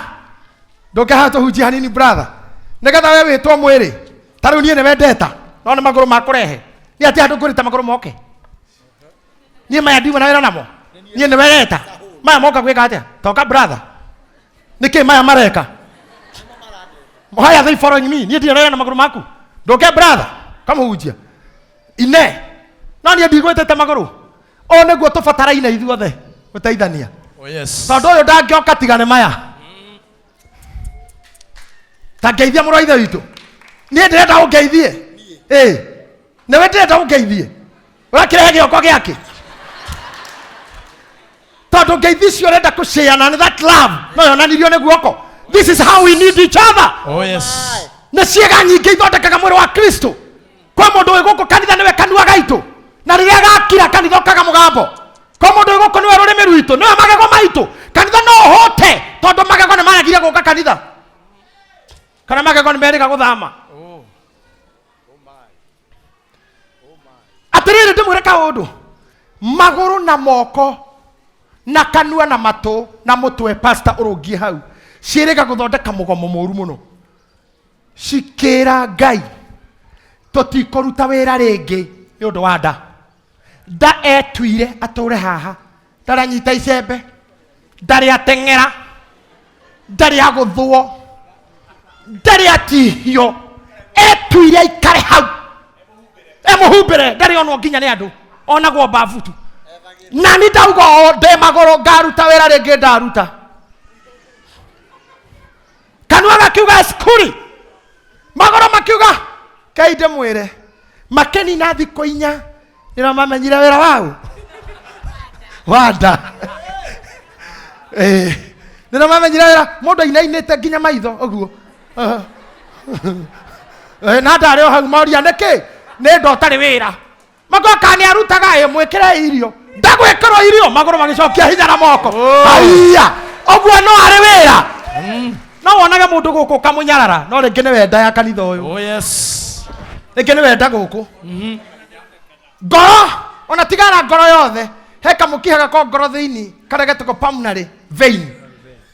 ndũngĩhaha tũhunjie hanini brother, nĩgetha we wĩtwo mwĩrĩ. Ta rĩu niĩ nĩwe ndeta no nĩ magũrũ makũrehe niĩ atĩ handũ ngũrĩte magũrũ moke niĩ maya ndiuma na wĩra namo, niĩ nĩwe reta maya moka gwĩka atĩa? Toka brother, nĩkĩ maya mareka? Why are they following me? Niĩ ndirĩ na wĩra na magũrũ maku. Ndũke brother kamũhunjia ine no niĩ ndigwĩtĩte magũrũ. Ũũ nĩguo tũbataraine ithuothe gũteithania. Oh yes. Tondũ ũyũ ndangĩoka tiga nĩ maya. Ta ngeithia mũrũ wa ithe witũ, niĩ ndĩrenda ũngeithie. Ĩĩ nĩwe ndĩrenda ũngeithie, ũrakĩrehe gĩoko gĩake tondũ ngeithi icio ũrenda kũciana nĩ that love no yonanirio nĩ guoko. This is how we need each other. Oh yes. Nĩ ciĩga nyingĩ ithondekaga mwĩrĩ wa Kristo. Kwĩ mũndũ wĩ gũkũ kanitha nĩwe kanua gaitũ, na rĩrĩa gakira kanitha ũkaga mũgambo. Kwĩ mũndũ wĩ gũkũ nĩwe rũrĩmĩ rwitũ, nĩwe magego maitũ. Kanitha no ũhũte tondũ magego nĩ maregire gũka kanitha, kana magego nĩ merĩga gũthama. Atĩrĩrĩ, ndĩmwĩre kaũndũ, magũrũ na moko na kanua na matũ na mũtwe, pastor ũrũngie hau, ciĩrĩga gũthondeka mũgomo mũru mũno. Cikĩra Ngai tũtikũruta wĩra rĩngĩ nĩ ũndũ wa nda. Nda etuire atũre haha, ndaranyita icembe, ndarĩ ateng'era, Ndarĩ agũthwo, ndarĩ atihio, etuire aikare hau emũhumbĩre, ndarĩ onwo nginya nĩ andũ, onagwo mbabu tu. Na ni ndauga o ndĩ magũrũ ngaruta wĩra rĩngĩ ndaruta. Kanua gakiuga cukuri, magũrũ makiuga kei ndĩmwĩre, makĩnina thikũ inya nĩro mamenyire wĩra wao wanda. Nĩro mamenyire wĩra mũndũ ainainĩte nginya maitho ũguo. Na ndarĩ o hau moria nĩkĩ nĩ ndo ũtarĩ wĩra, magoka nĩ arutaga ĩ mwĩkĩre irio, ndagwĩkĩrwo irio, magũrũ magĩcokia hinya na moko. Aiya, ũguo no arĩ wĩra. No wonage mũndũ gũkũ ũkamũnyarara, no rĩngĩ nĩ wenda ya kanitha ũyũ. Oh yes. Rĩngĩ nĩ wenda gũkũ ngoro, ona tigara ngoro yothe, he kamũkiha gako ngoro thĩinĩ karĩa getagwo pulmonary vein,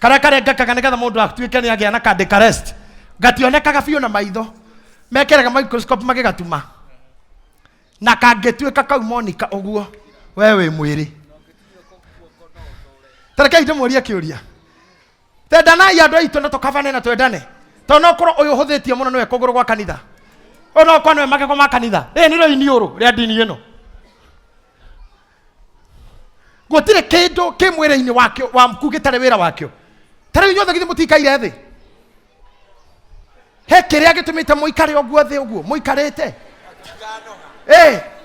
karĩa karengekaga nĩgetha mũndũ atuĩke nĩ agĩa na cardiac arrest. Gationekaga biũ na maitho, mekĩraga microscope magĩgatuma, na kangĩtuĩka kau Monica ũguo we wĩ mwĩrĩ. Tarekei ndĩmũrie kĩũria, twendanai andũ aitũ na tũkabane na twendane, tondũ no korwo ũyũ ũhũthĩtie mũno nĩwe kũgũrũ gwa kanitha, ũyũ no korwo nĩwe magego ma kanitha, rĩrĩ nĩrĩo iniũrũ rĩa ndini ĩno. Gũtirĩ kĩndũ kĩ mwĩrĩ-inĩ wakĩo waku gĩtarĩ wĩra wakĩo. Ta rĩu inyuothe githĩ mũtikaire thĩ? He kĩrĩa gĩtũmĩte mũikare ũguo thĩ ũguo mũikarĩte.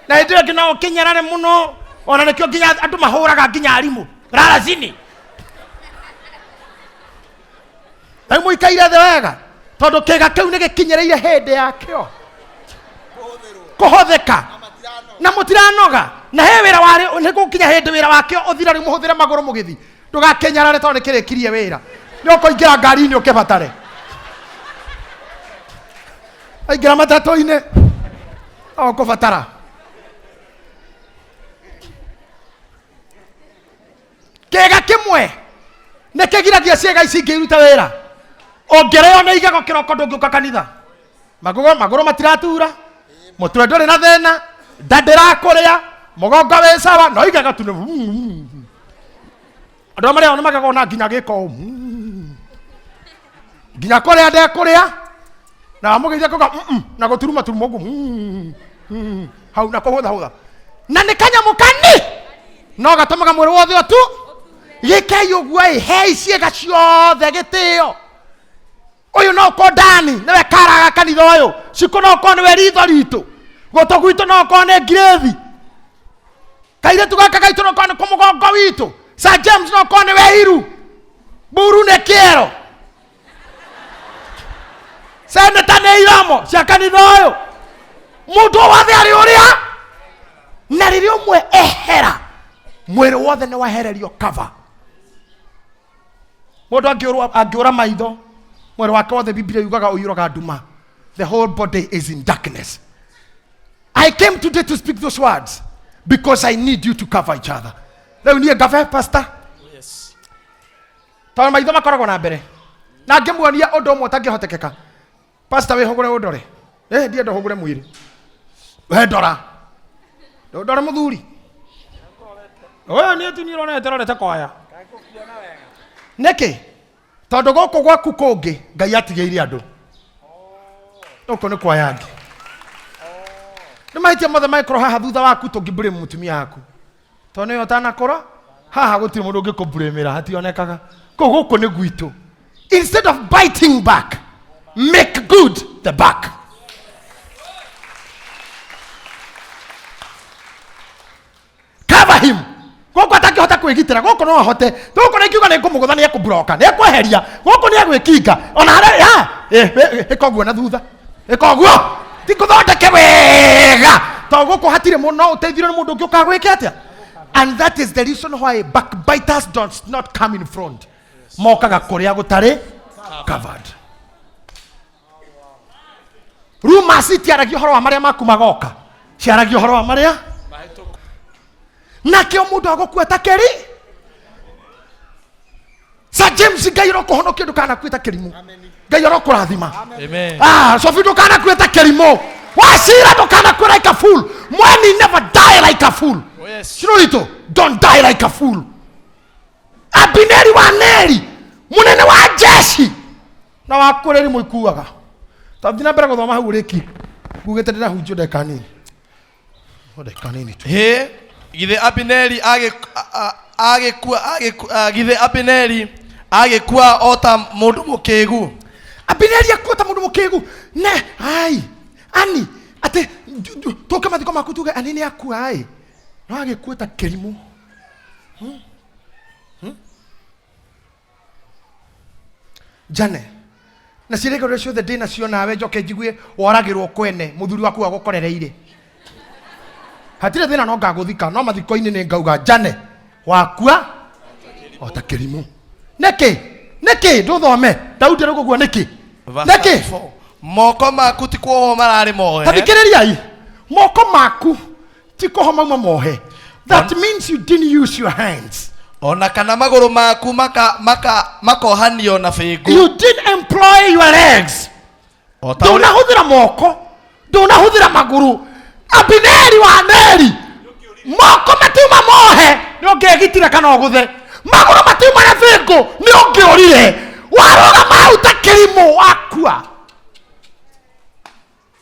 Na hĩndĩ ĩyo ĩngĩ no ũkĩnyarare mũno, ona nĩkĩo nginya andũ mahũraga nginya arimũ raracini. Rĩu mũikaire thĩ wega, tondũ kĩga kĩu nĩ gĩkinyĩrĩire hĩndĩ yakĩo kũhũthĩka, na mũtiranoga, na he wĩra warĩ nĩ gũkinya hĩndĩ wĩra wakĩo ũthira. Rĩu mũhũthĩre magũrũ mũgĩthi, ndũgakĩnyarare tondũ nĩ kĩrĩkirie wĩra. Nĩ ũkũingĩra ngari-inĩ ũkĩbatare, aingĩra matatũ-inĩ no ũkũbatara. Kĩga kĩmwe nĩ kĩgiragia ciĩga ici ingĩ irute wĩra. Ũngĩrĩo nĩ igego kĩroko ndũngĩũka kanitha. Magũrũ magũrũ matiratura, mũtwe ndũrĩ na thĩna, nda ndĩrakũrĩa, mũgongo wĩ sawa, no igego tu nĩ andũ arĩa marĩao nĩ magego na nginya gĩko ũũ. Nginya kũrĩa ndekũrĩa na wamũgeithia kuga na gũturuma turuma ũguo hau na kũhũthahũtha, na nĩ kanyamũ kani no gatũmaga mwĩrĩ wothe ũtu. Gĩkei ũguo ĩ, hei ciĩga ciothe gĩtĩo. Ũyũ no ũkorwo ndani nĩwe karaga kanitha ũyũ, cikũ no ũkorwo nĩwe ritho ritũ, gũtũ gwitũ no ũkorwo nĩ ngirĩthi, kairĩtu gaka gaitũ no ũkorwo nĩ kũmũgongo witũ, Sir James no ũkorwo nĩwe iru, mburu nĩ kĩero, seneta nĩ iromo cia kanitha ũyũ. Mũndũ wothe arĩ ũrĩa, na rĩrĩa ũmwe ehera, mwĩrĩ wothe nĩ wahererio cover. Mũndũ angĩũra maitho, mwĩrĩ wake wothe Biblia yugaga ũiyũraga nduma. The whole body is in darkness. I came today to speak those words because I need you to cover each other. Rĩu niĩ ngabe pastor. Yes. Tondũ maitho makoragwo na mbere, na ngĩmuonia ũndũ ũmwe ũtangĩhotekeka. Pastor, wĩhũgũre ũndore. Ndienda ũhũgũre mwĩrĩ, we ndora, ndore mũthuri ũyũ niĩ tu niĩ rorete kwaya nĩkĩ? Tondũ gũkũ gwaku kũngĩ Ngai atigĩire andũ, gũkũ nĩ kwaya angĩ. Nĩ mahĩtia mothe mangĩkorwo haha thutha waku, tũngĩblame mũtumia waku tondũ nĩwe ũtanakũra. Haha gũtirĩ mũndũ ũngĩkũblamĩra, hationekaga kũu, gũkũ nĩ gwitũ. Instead of biting back, make good the back. Cover him. Gũkũ atangĩhota kwĩgitĩra, gũkũ no ahote. Gũkũ nĩ ngiuga nĩ ngũmũgũtha, nĩ ekũmburoka, nĩ ekweheria gũkũ, nĩ egwĩkinga ona harĩa ya ĩka ũguo na thutha, ĩka ũguo, ti ngũthondeke wega, tondũ gũkũ hatirĩ mũno ũteithire nĩ mũndũ ũngĩ ũkagwĩke atĩa. And that is the reason why backbiters don't not come in front, mokaga kũrĩa gũtarĩ covered. Rumors itiaragia ũhoro wa marĩa maku magoka, ciaragia ũhoro wa marĩa nakĩo mũndũ agũkua ta kĩri. Sir James, Ngai ũrokũhonokia ndũkanakue ta kĩrimũ. Ngai ũrokũrathima. Amen. Sophie, ndũkanakue ta kĩrimũ. Wacira, ndũkanakue like a fool. Mweni, never die like a fool. Oh yes. Shirorito, don't die like a fool. Abineri wa Neri. Munene wa jeshi na wa kũrĩa rimũ ikuaga. Tathiĩ na mbere gũthoma hau ũrĩkie. Ngugĩte ndĩrahunjio ndagĩka nini. No ndagĩka nini tu. Hĩ, githĩ Abineri agĩkua githĩ Abineri agĩkua o ta mũndũ mũkĩgu? Abineri akua ta mũndũ mũkĩgu. Ne, ai, ani, atĩ tũke mathiko maku tuge ani nĩ akua ai. No agĩkua ta kĩrimũ. Jane na ciĩrĩgĩrĩro ciothe ndĩ nacio nawe njoke njigue woragĩrwo kwene mũthuri waku agũkorereire hatirĩ thĩna no ngagũthika no mathiko-inĩ nĩ ngauga Jane wakua o ta kĩrimũ. Nĩkĩ nĩkĩ ndũthome Daudi arauga ũguo nĩkĩ Verse nĩkĩ 34. Moko maku ti kuohwo mararĩ mohe. Tathikĩrĩriai, moko maku ti kuohwo mauma mohe. That means you didn't use your hands. Ona kana magũrũ maku maka maka makohanio na bĩngũ. You didn't employ your legs. O ta ũrĩa- Ndũnahũthĩra moko, ndũnahũthĩra magũrũ. Abineri wa Neri, moko matiuma mohe nĩ ũngĩegitire kana ũgũthe, magũrũ matiuma na bĩngũ nĩ ũngĩũrire. Warũgama hau ta kĩrimũ wakua.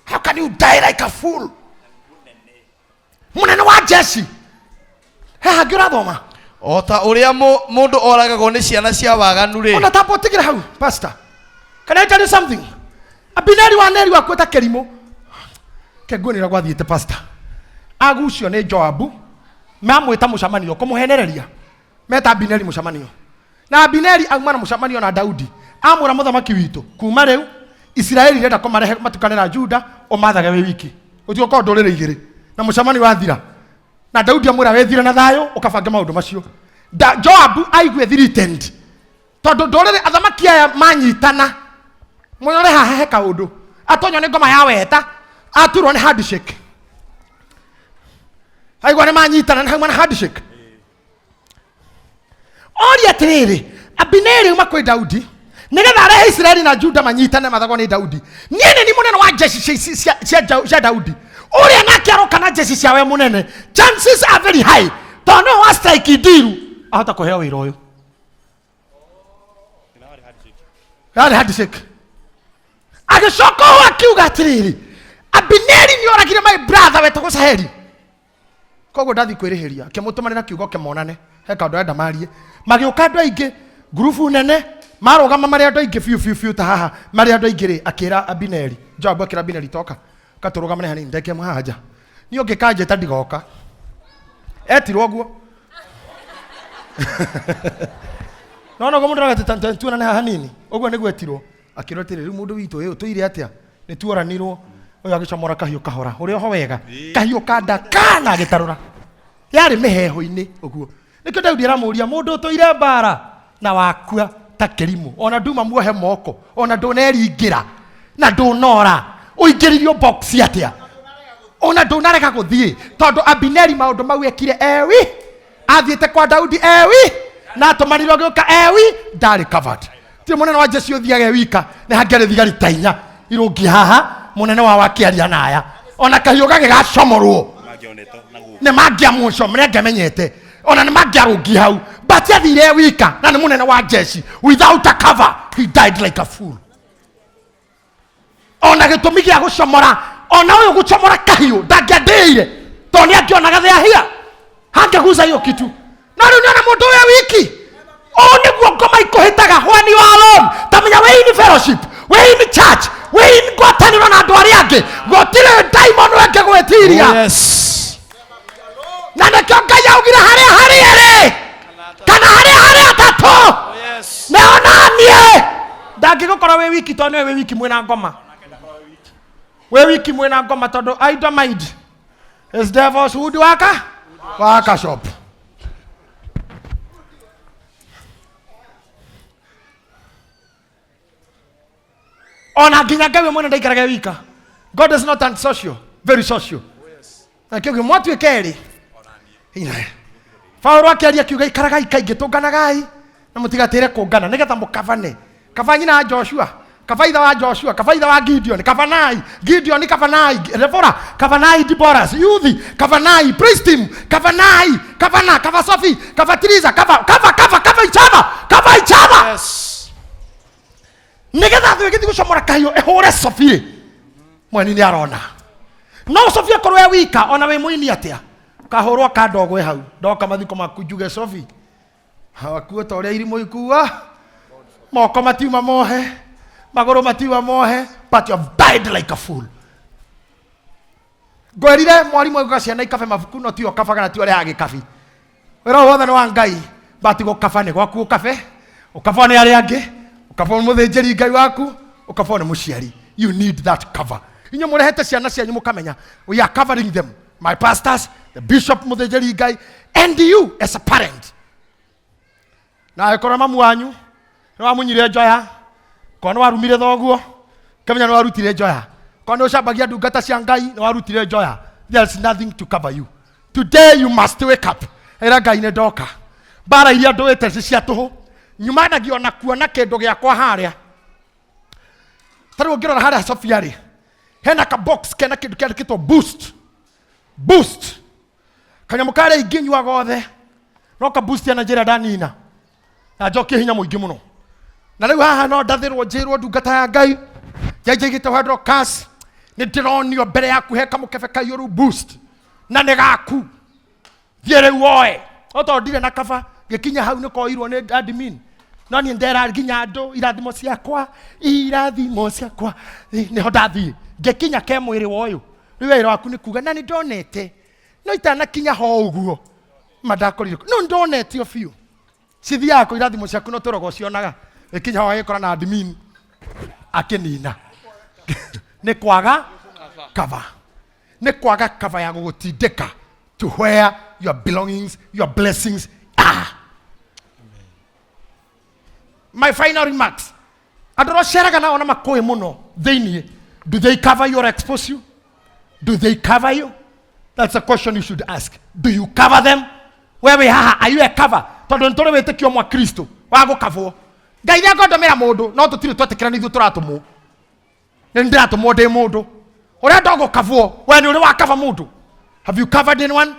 How can you die like a fool? Munene wa jeshi. He hangĩ ũrathoma? O ta ũrĩa mũndũ oragagwo nĩ ciana cia waganu rĩ. Ona tambo tigĩra hau, pastor. Can I tell you something? Abineri wa Neri wakuĩte ta kĩrimũ. Kenguo nĩ ũrĩa gwathiĩte pastor. Agucio nĩ Joabu, mamwĩta mũcemanio kũmũhenereria. Meta Abineri mũcemanio. Na Abineri auma na mũcemanio na Daudi. Amwĩra mũthamaki witũ, kuma rĩu Isiraeli irenda kũmarehe matukane na Juda, ũmathage wĩ wiki. Gũtigũkorwo ndũrĩrĩ igĩrĩ. Na mũcemanio wathira. Na Daudi amwĩra wĩthire na thayũ, ũkabange maũndũ macio. Joabu aigue threatened. Tondũ ndũrĩrĩ athamaki aya manyitana. Mũrore haha he kaũndũ. Atonywo nĩ ngoma ya weta, aturwo nĩ handshake. Aigua nĩ manyitana, nĩ hauma na handshake. Oria atĩrĩrĩ, Abineri auma kwĩ Daudi nĩgetha arehe Isiraeli na Juda manyitane mathagwo nĩ Daudi. Niĩ nĩ niĩ mũnene wa jeshi cia Daudi. Ũrĩa nake aroka na jeshi cia we mũnene. Chances are very high. Tondũ nĩwe wa strike deal, ahota kũheo wĩra ũyũ. Yarĩ handshake. Agĩcoka ũũ akiuga atĩrĩrĩ, Abineri nĩ oragire my brother wetagwo Saheli. Koguo ndathi kwĩrĩhĩria, akĩmũtũmanĩra kiugo kĩmonane, he kaũndũ arenda marie. Magĩũka andũ aingĩ, ngurubu nene, marũgama marĩ andũ aingĩ biũ biũ biũ ta haha, marĩ andũ aingĩ rĩ, akĩra Abineri, Joabu akĩra Abineri, toka, katũrũgamane hanini, ndeke haha nja. Niĩ ũngĩkanjĩta ndigoka. Etirwo ũguo. No noguo mũndũ aragĩtĩta tuonane haha hanini, ũguo nĩguo etirwo. Akĩrwo atĩrĩ, rĩu mũndũ witũ, ĩ, ũtũire atĩa? Nĩ tuoranirwo. Ũyũ agĩcomora kahiũ kahora, ũrĩ oho wega. Kahiũ ka nda kana agĩtarũra. Yarĩ mĩheho-inĩ ũguo. Nĩkĩo Daudi aramũria, mũndũ ũtũire mbara na wakua ta kĩrimũ, ona nduma muohe moko, ona ndũneringĩra na ndũnora, ũingĩririo box atĩa? Ona ndũnarega gũthiĩ, tondũ Abineri maũndũ mau ekire ewi, athiĩte kwa Daudi ewi, na atũmanirwo gĩũka ewi, ndarĩ covered. Ti mũnene wa jeshi ũthiaga e wika, nĩ hangĩarĩ thigari ta inya irũngiĩ haha, mũnene wao akĩaria na aya, ona kahiũ gagĩgacomorwo nĩ mangĩamũcomire angĩamenyete, ona nĩ mangĩarũngiĩ hau, but athire e wika na nĩ mũnene wa jeshi without a cover, he died like a fool. Ona gĩtũmi gĩa gũcomora, ona ũyũ gũcomora kahiũ ndangĩandĩire, tondũ nĩ angĩonaga they are here, hangĩguca hiyo kitu. No rĩu nĩona mũndũ ũyũ wiki, ũũ nĩguo ngoma ikũhĩtaga. When you are alone, ta menya wĩ in fellowship, wĩ in church, wĩ in ngwatanĩro na andũ arĩa angĩ, gũtirĩ daimon ĩngĩgwĩtiria. Oh, yes. Na nĩkĩo Ngai augire harĩa harĩ erĩ kana harĩa harĩ atatũ. Oh, yes. Nĩ onanie. Ndangĩgũkora wĩ wiki, tondũ nĩwe wĩ wiki mwĩna ngoma. Wĩ wiki mwĩna ngoma, tondũ I don't mind. Is devil's wood worker? Worker shop. Ona nginya Ngai we mwene ndaikaraga wika. God is not antisocial, very social. Na kĩo mwatuĩka erĩ. Ina. Paulo akĩaria akiuga ikaragai kaingĩ, tũnganagai na mũtigatĩre kũngana nĩgetha mũkabane. Kaba nyina wa Joshua, kaba ithe wa Joshua, kaba ithe wa Gideon, kabanai Gideon, kabanai Deborah, kabanai Deborah, youth, kabanai praise team, kabanai, kabana, kaba Sophie, kaba Teresa, kaba, kaba, kaba, kaba each other, kaba each other. Yes. Nĩgetha thũ ĩgĩthiĩ gũcomora kahiũ ĩhũre Sophie, mweni nĩ arona. No Sophie akorwo e wika, ona wĩ mũini atĩa, kahũrwo kandogwe hau, ndoka mathiko maku njuge Sophie, akuo ta ũrĩa irimũ ikua, moko matiuma mohe, magũrũ matiuma mohe, but you have died like a fool. Ngwerire mwarimũ auga ciana ikabe mabuku, no tiwe ũkabaga na tiwe ũrehaga gĩkabi. Wĩra ũyũ wothe nĩ wa Ngai, but gũkaba nĩ gwaku ũkabe, ũkabwo nĩ arĩa angĩ, ũkabwo nĩ mũthĩnjĩri Ngai waku, ũkabwo nĩ mũciari. You need that cover. Inyuĩ mũrehete ciana cianyu mũkamenya we are covering them, my pastors, the bishop, mũthĩnjĩri Ngai, and you as a parent. Na angĩkorwo mamu wanyu nĩ wamunyire njoya, korwo nĩ warumire thoguo, kamenya nĩ warutire njoya, korwo nĩ ũcambagia ndungata cia Ngai nĩ warutire njoya, there is nothing to cover you. Today you must wake up. Ĩra Ngai nĩ ndoka. Mbara iria ndũĩte ci cia tũhũ, nyumanagia ona kuona kĩndũ gĩakwa harĩa. Ta rĩu ũngĩrora harĩa Sofia rĩ, hena ka box kena kĩndũ kĩandĩkĩtwo boost. Boost. Kanyamũ karĩa ingĩnyua gothe no ka boost na njĩra ndanina na njokie hinya mũingĩ mũno. Na rĩu haha no ndathĩrwo njĩrwo ndungata ya Ngai njainjaigĩte wendo kas nĩ ndĩronio mbere yaku he kamũkebe kaiyũru boost na nĩ gaku, thiĩ rĩu woe. No tondũ ndirĩ na kaba gĩkinya hau nĩ koirwo nĩ admin, no niĩ ndera nginya andũ irathimo ciakwa, irathimo ciakwa nĩho ndathiĩ ngĩkinya ke mwĩrĩ wa ũyũ. Rĩu wĩra waku nĩ kuga na nĩ ndonete no itanakinya ho ũguo ma ndakorire no ndonetio biũ cithiaga kũ irathimo ciaku no tũrogo cionaga ĩkinya ho agĩkora na admin akĩnina. Nĩ kwaga cover, nĩ kwaga cover ya gũgũtindĩka to where your belongings, your blessings are. My final remarks, andũ arĩa ũceraga nao na makũĩ mũno thĩiniĩ, do they cover you or expose you? Do they cover you? That's a question you should ask. Do you cover them? We wĩ haha, are you a cover? Tondũ nĩ tũrĩ wĩtĩkio mwa Kristo wa gũkabwo. Ngai nĩ angĩndũmĩra mũndũ, no tũtirĩ twetĩkĩra nĩ ithuĩ tũratũmwo. Nĩ ndĩratũmwo ndĩ mũndũ. Ũrenda gũkabwo, we nĩ ũrĩ wakaba mũndũ? Have you covered anyone?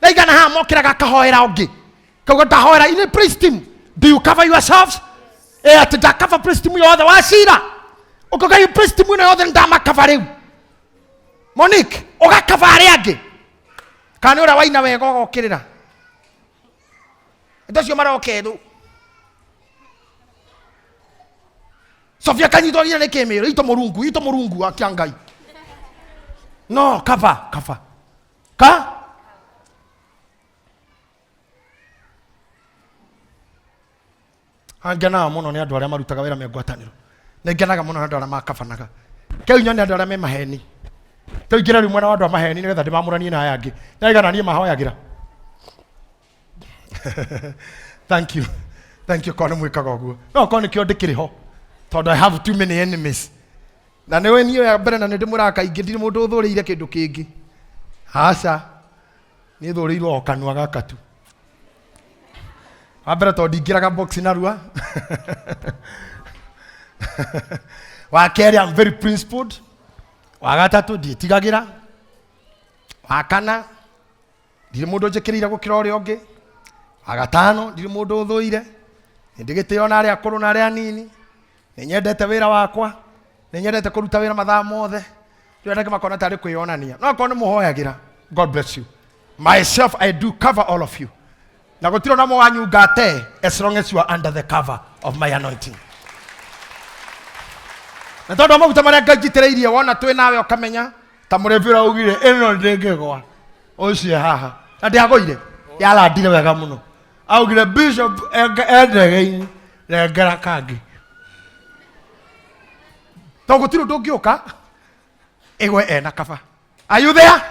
Na igana haha mokĩraga akahoera ũngĩ. Kauga ndahoera ini praise team. Do you cover yourselves? Atĩ ndakaba praise team yothe wacira. Ũkauga praise team ĩno yothe ndamakaba rĩu. Monique, ũgakaba arĩa angĩ. Kana nĩ ũrĩa waina wega ũgokĩrĩra. Andũ acio marokerwo. Sofia kanyitwo nginya nĩ kĩmĩro, ito mũrungu, ito mũrungu wa kĩa Ngai. No, cover, cover. Ka? Angenaga mũno nĩ andũ arĩa marutaga wĩra me ngwatanĩro. Nĩ ngenaga mũno nĩ andũ arĩa makabanaga. Kĩu nyone andũ arĩa me maheni. Tũingĩre rĩu mwena wa andũ a maheni nĩgetha ndĩmamũranie na aya angĩ. Nĩaigana niĩ mahoyagĩra. Thank you. Thank you korwo nĩ mwĩkaga ũguo. No korwo nĩkĩo ndĩkĩrĩ ho. Tondũ I have too many enemies. Na nĩwe niĩ ya mbere na nĩ ndĩmwĩraga kaingĩ ndirĩ mũndũ ũthũrĩire kĩndũ kĩngĩ. Aca. Niĩ thũrĩirwo o kanua gaka tu. Wa mbere tondũ ndingĩraga box narua. Wa kerĩ I'm very principled. Wa gatatũ ndiĩtigagĩra. Wa kana ndirĩ mũndũ njĩkĩrĩire gũkĩra ũrĩa ũngĩ. Wa gatano ndirĩ mũndũ ũthũire. Nĩ ndĩ gĩtĩo na arĩa akũrũ na arĩa anini. Nĩ nyendete wĩra wakwa. Nĩ nyendete kũruta wĩra mathaa mothe. Rĩu andũ angĩ makona tarĩ kwĩyonania. No akorwo nĩ mũhoyagĩra, God bless you. Myself, I do cover all of you. Na gũtirĩ ona ũmwe wanyu ngate as long as you are under the cover of my anointing. Na tondũ wa maguta marĩa Ngai njitĩrĩirie, wona twĩ nawe ũkamenya ta mũrĩbi ũrĩa augire ĩno ndĩngĩgwa, ũcio haha na ndĩagũire, yarandire wega mũno. Augire bishop endege-inĩ rengera kangĩ, tondũ gũtirĩ ũndũ ũngĩũka ĩgwe ena kaba. Are you there?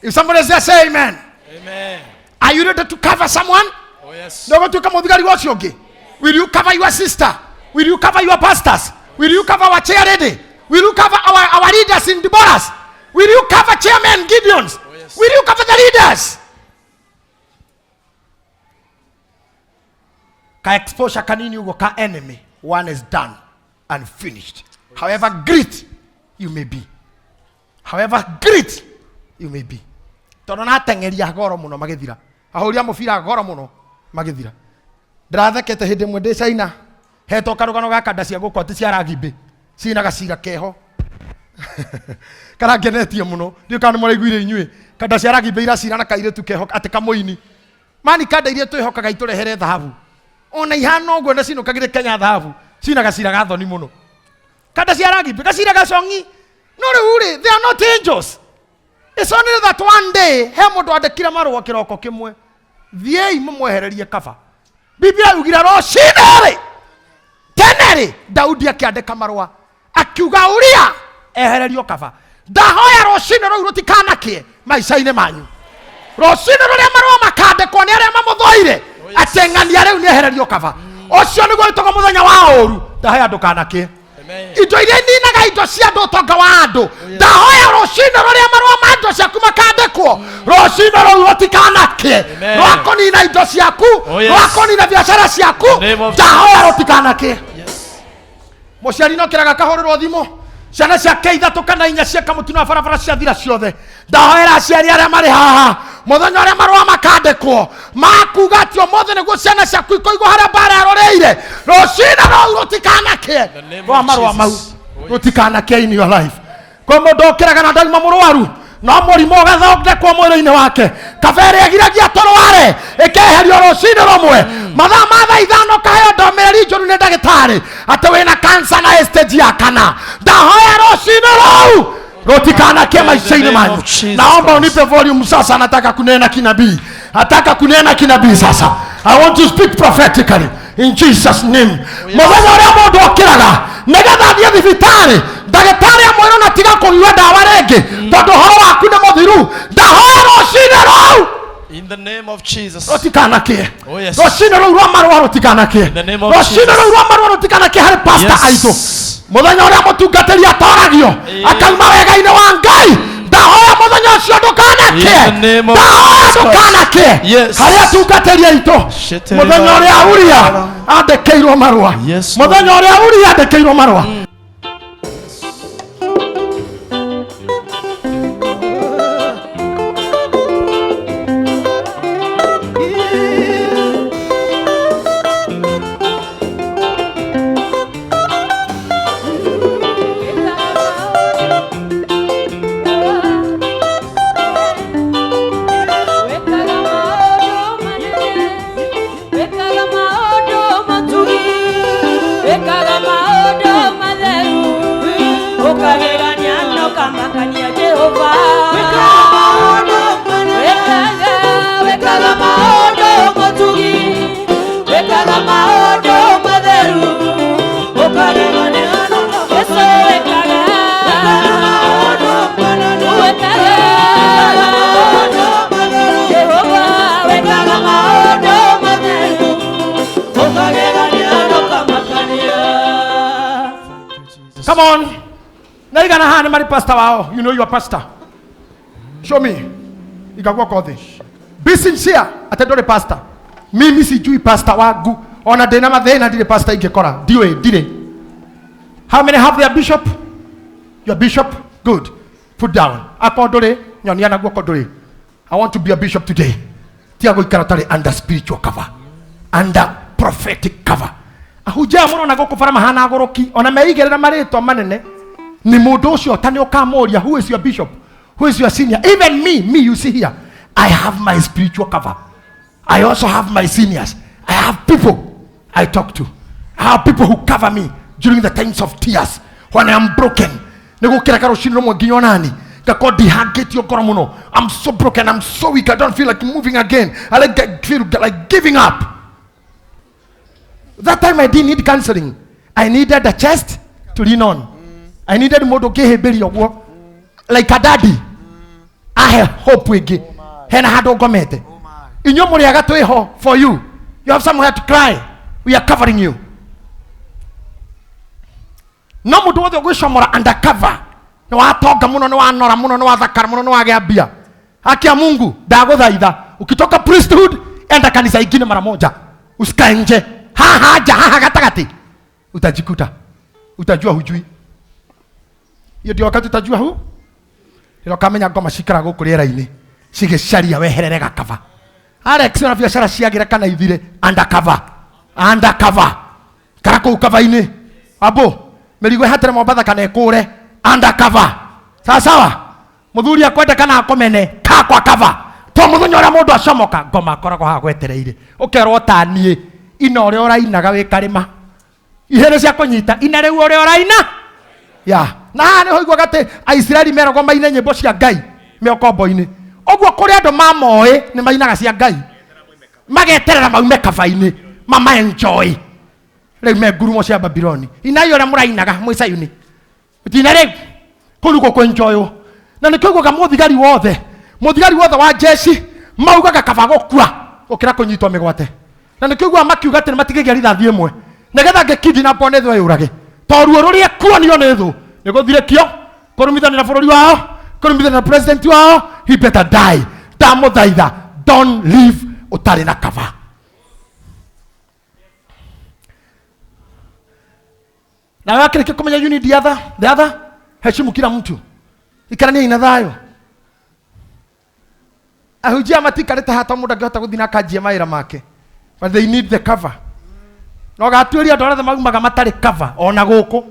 If somebody says say amen. Amen. Are you ready to cover someone? Oh yes. No gũtuĩka mũthigari wa ũcio ũngĩ. Will you cover your sister? Will you cover your pastors? Will you cover our chair lady? Will you cover our leaders in Deborahs? Will you cover chairman Gideons? Oh, yes. Will you cover the leaders? Ka exposure kanini ugo ka enemy, one is done and finished. However great you may be. However great you may be. Tondũ nateng'eria goro mũno magĩthira. Ahũri a mũbira goro mũno magĩthira. Ndĩrathekete hĩndĩ ĩmwe ndĩ China. Hetwo karũgano ga kanda cia gũkũ atĩ cia ragibĩ ciĩna gacira keho karangenetie mũno, ndiũĩ kana nĩ mũraiguire inyuĩ. Kanda cia ragibĩ iracira na kairĩtu keho atĩ kamũini. Mani kanda iria twĩhokaga itũrehere thahabu ona ihana ũguo na cinũkagire Kenya thahabu, cina gacira ga thoni mũno. Kanda cia ragibĩ gacira gacong'i, no rĩu rĩ, they are not angels. It's only that one day he mũndũ andĩkire marũa kĩroko kĩmwe, thiĩi mũmwehererie kaba. Biblia yugire rũcinĩ rĩ tene rĩ, Daudi akĩandĩka marũa akiuga Uria ehererio kaba. Ndahoya rũcinĩ rũu rũtikanakĩe maica-inĩ manyu, rũcinĩ rũrĩa marũa makandĩkwo nĩ arĩa mamũthũire atĩ ng'ania rĩu nĩ ehererio kaba. Ũcio nĩguo wĩtagwo mũthenya wa ũru. Ndahoya ndũkanakĩe. Indo iria ininaga indo cia andũ, ũtonga wa andũ, ndahoya rũcinĩ rũrĩa marũa ma indo ciaku makandĩkwo, rũcinĩ rũu rũtikanakĩe. Amen. Rwa kũnina indo ciaku, Oh, yes. rwa kũnina biacara ciaku, In the name of ndahoya rũtikanakĩe. Mũciari no kĩraga kahũrĩrwo thimũ, ciana ciake ithatũ kana inya cieka mũtino wa barabara ciathira ciothe. Ndahoera aciari arĩa marĩ haha, mũthenya ũrĩa marũa makandĩkwo makuga atĩ ũmũthĩ nĩguo ciana ciaku ikoigwo harĩa mbara yaroreire, rũcinĩ rũu rũtikanakĩe. The name Rwa of marũa mau Jesus. Oh, yes. rũtikanakĩe in your life. Kwĩ mũndũ ũkĩraga na ndauma mũrwaru, no mũrimũ ũgathondekwo mwĩrĩ-inĩ wake, kaba ĩrĩa ĩgiragia tũrware ĩkeherio rũcinĩ rũmwe mathaa ma thaa 5, kaheo ndũmĩrĩri njũru nĩ ndagĩtarĩ atĩ wĩna kansa na ĩ stage ya kana. Ndahoya rũcinĩ rũu rũtikanakie maica-inĩ name manyu. of Jesus Naomba Christ. unipe volume sasa, nataka kunena kinabii, nataka kunena kinabii sasa. I want to speak prophetically in Jesus name. Mũthenya ũrĩa mũndũ okĩraga nĩgetha athiĩ thibitarĩ, ndagĩtarĩ amwĩra na tiga kũnyua ndawa rĩngĩ tondũ ũhoro waku nĩ mũthiru, ndahoya rũcinĩ rũu In the name of Jesus. rũtikanakie. Oh, yes. Rũcinĩ rũu rwa marũa rũtikanakie. In the name of Rũcinĩ Jesus. rũu rwa marũa rũtikanakie harĩ pasta Yes. aitũ. Mũthenya ũrĩa mũtungatĩri atoragio akauma wega-inĩ wa Ngai, ndahoya mũthenya ũcio ndũkanakie. In the name of Ndahoya Jesus Christ. ndũkanakie Yes. harĩ atungatĩri aitũ. Shetere Mũthenya ũrĩa Uria andĩkĩirwo marũa, Yes, Lord. mũthenya ũrĩa Uria andĩkĩirwo marũa. Wekaga maũndũ manene, wekaga maũndũ matugi, wekaga maũndũ matheru, ũkagegania na ũkamakania Jehova. Wekaga, wekaga maũndũ matugi, wekaga maũndũ matheru, ũkagegania na ũkamakania. Yesu wekaga, wekaga Jehova wekaga maũndũ matheru, ũkagegania na ũkamakania. Come on. Naigana haha nĩ marĩ pastor wao. You know your pastor. Show me. Iga guoko thĩ. Be sincere atĩ ndũrĩ pastor. Mimi sijui pastor wangu. Ona ndĩna mathĩna ndirĩ pastor ingĩkora. Ndiũĩ, ndirĩ. How many have their bishop? Your bishop? Good. Put down. Akorwo ndũrĩ, nyonia na guoko ndũrĩ. I want to be a bishop today. Tiga gũikara ũtarĩ under spiritual cover. Under prophetic cover. Ahunjia mũno na gũkũ bara mahana agũrũki, ona meigĩrĩra marĩtwa manene, nĩ mũndũ ũcio ta nĩ ũkamũria, who is your bishop, who is your senior? Even me, you see here, I have my spiritual cover. I also have my seniors. I have people I talk to. I have people who cover me during the times of tears when I am broken. Nĩ gũkĩra rũcinĩ rũmwe nginya onani ngakorwo ndihangĩtio ngoro mũno. I'm so broken, I'm so weak, I don't feel like moving again. I like, feel like giving up. That time I didn't need counseling. I needed a chest to lean on. I needed mũndũ ũngĩhĩmbĩria ũguo like a daddy, ahe hope ĩngĩ hena handũ ngomete. Inyuĩ mũrĩaga twĩho for you. You have somewhere to cry. We are covering you. No mũndũ wothe ũgwĩcomora undercover, nĩ watonga mũno, nĩ wanora mũno, nĩ wathakara mũno, nĩ wagĩa mbia, haki ya Mungu ndagũthaitha, ukitoka priesthood enda kanisa ingine mara moja, usikae nje haha nja haha gatagatĩ. Utajikuta utajua hujui. Hiyo ndio wakati utajua hu rĩrĩa ũkamenya ngoma cikara gũkũ rĩera-inĩ cigĩcaria weherere gakaba. Alex, ona biacara ciagĩra kana ithire, undercover, undercover. Ikara kũu kaba-inĩ. Ambo, mĩrigo ĩhatĩre Mombatha kana ĩkũre undercover. Sawa sawa. Mũthuri akwenda kana akomene kaa kwa cover. To mũthenya ũrĩa mũndũ acomoka ngoma akoragwo haha gwetereire. Ũkerwo ta niĩ ina ũrĩa ũrainaga wĩ karĩma. Ihĩrĩ cia kũnyita ina rĩu ũrĩa ũraina. Ya. Na haha nĩho ũiguaga atĩ Aisiraeli meragwo maine nyĩmbo cia Ngai me ũkombo-inĩ. Ũguo kũrĩ andũ mamoĩ nĩ mainaga cia Ngai. Mageterera maume kaba-inĩ mama enjoy. Rĩu me ngurumo cia Babiloni. Inai ũrĩa mũrainaga mwĩ Sayuni. Tina rĩu kũu nĩkuo kwenjoywo. Na nĩkĩo ũiguaga mũthigari wothe, mũthigari wothe wa jeshi maugaga kaba gũkua gũkĩra kũnyitwo mĩgwate. Na nĩkĩo ũiguaga makiuga atĩ nĩmatigĩgia rithathi ĩmwe nĩgetha ngĩkidnapwo nĩ thũ ĩyũrage. To ruo rũrĩa kuonio nĩ thũ nĩ gũthirĩkio, kũrumithania na bũrũri wao, kũrumithania na president wao, he better die. Ndamũthaitha, don't leave ũtarĩ na cover. Na wewe akĩrĩkia kũmenya you need the other, the other, heshimu kila mtu. Ikarania na thayũ. Ahunjia matikarĩte haha tondũ mũndũ angĩhota gũthiĩ na akanjia mawĩra make. But they need the cover. Na ũgatuĩria andũ arĩa othe maumaga matarĩ cover ona gũkũ.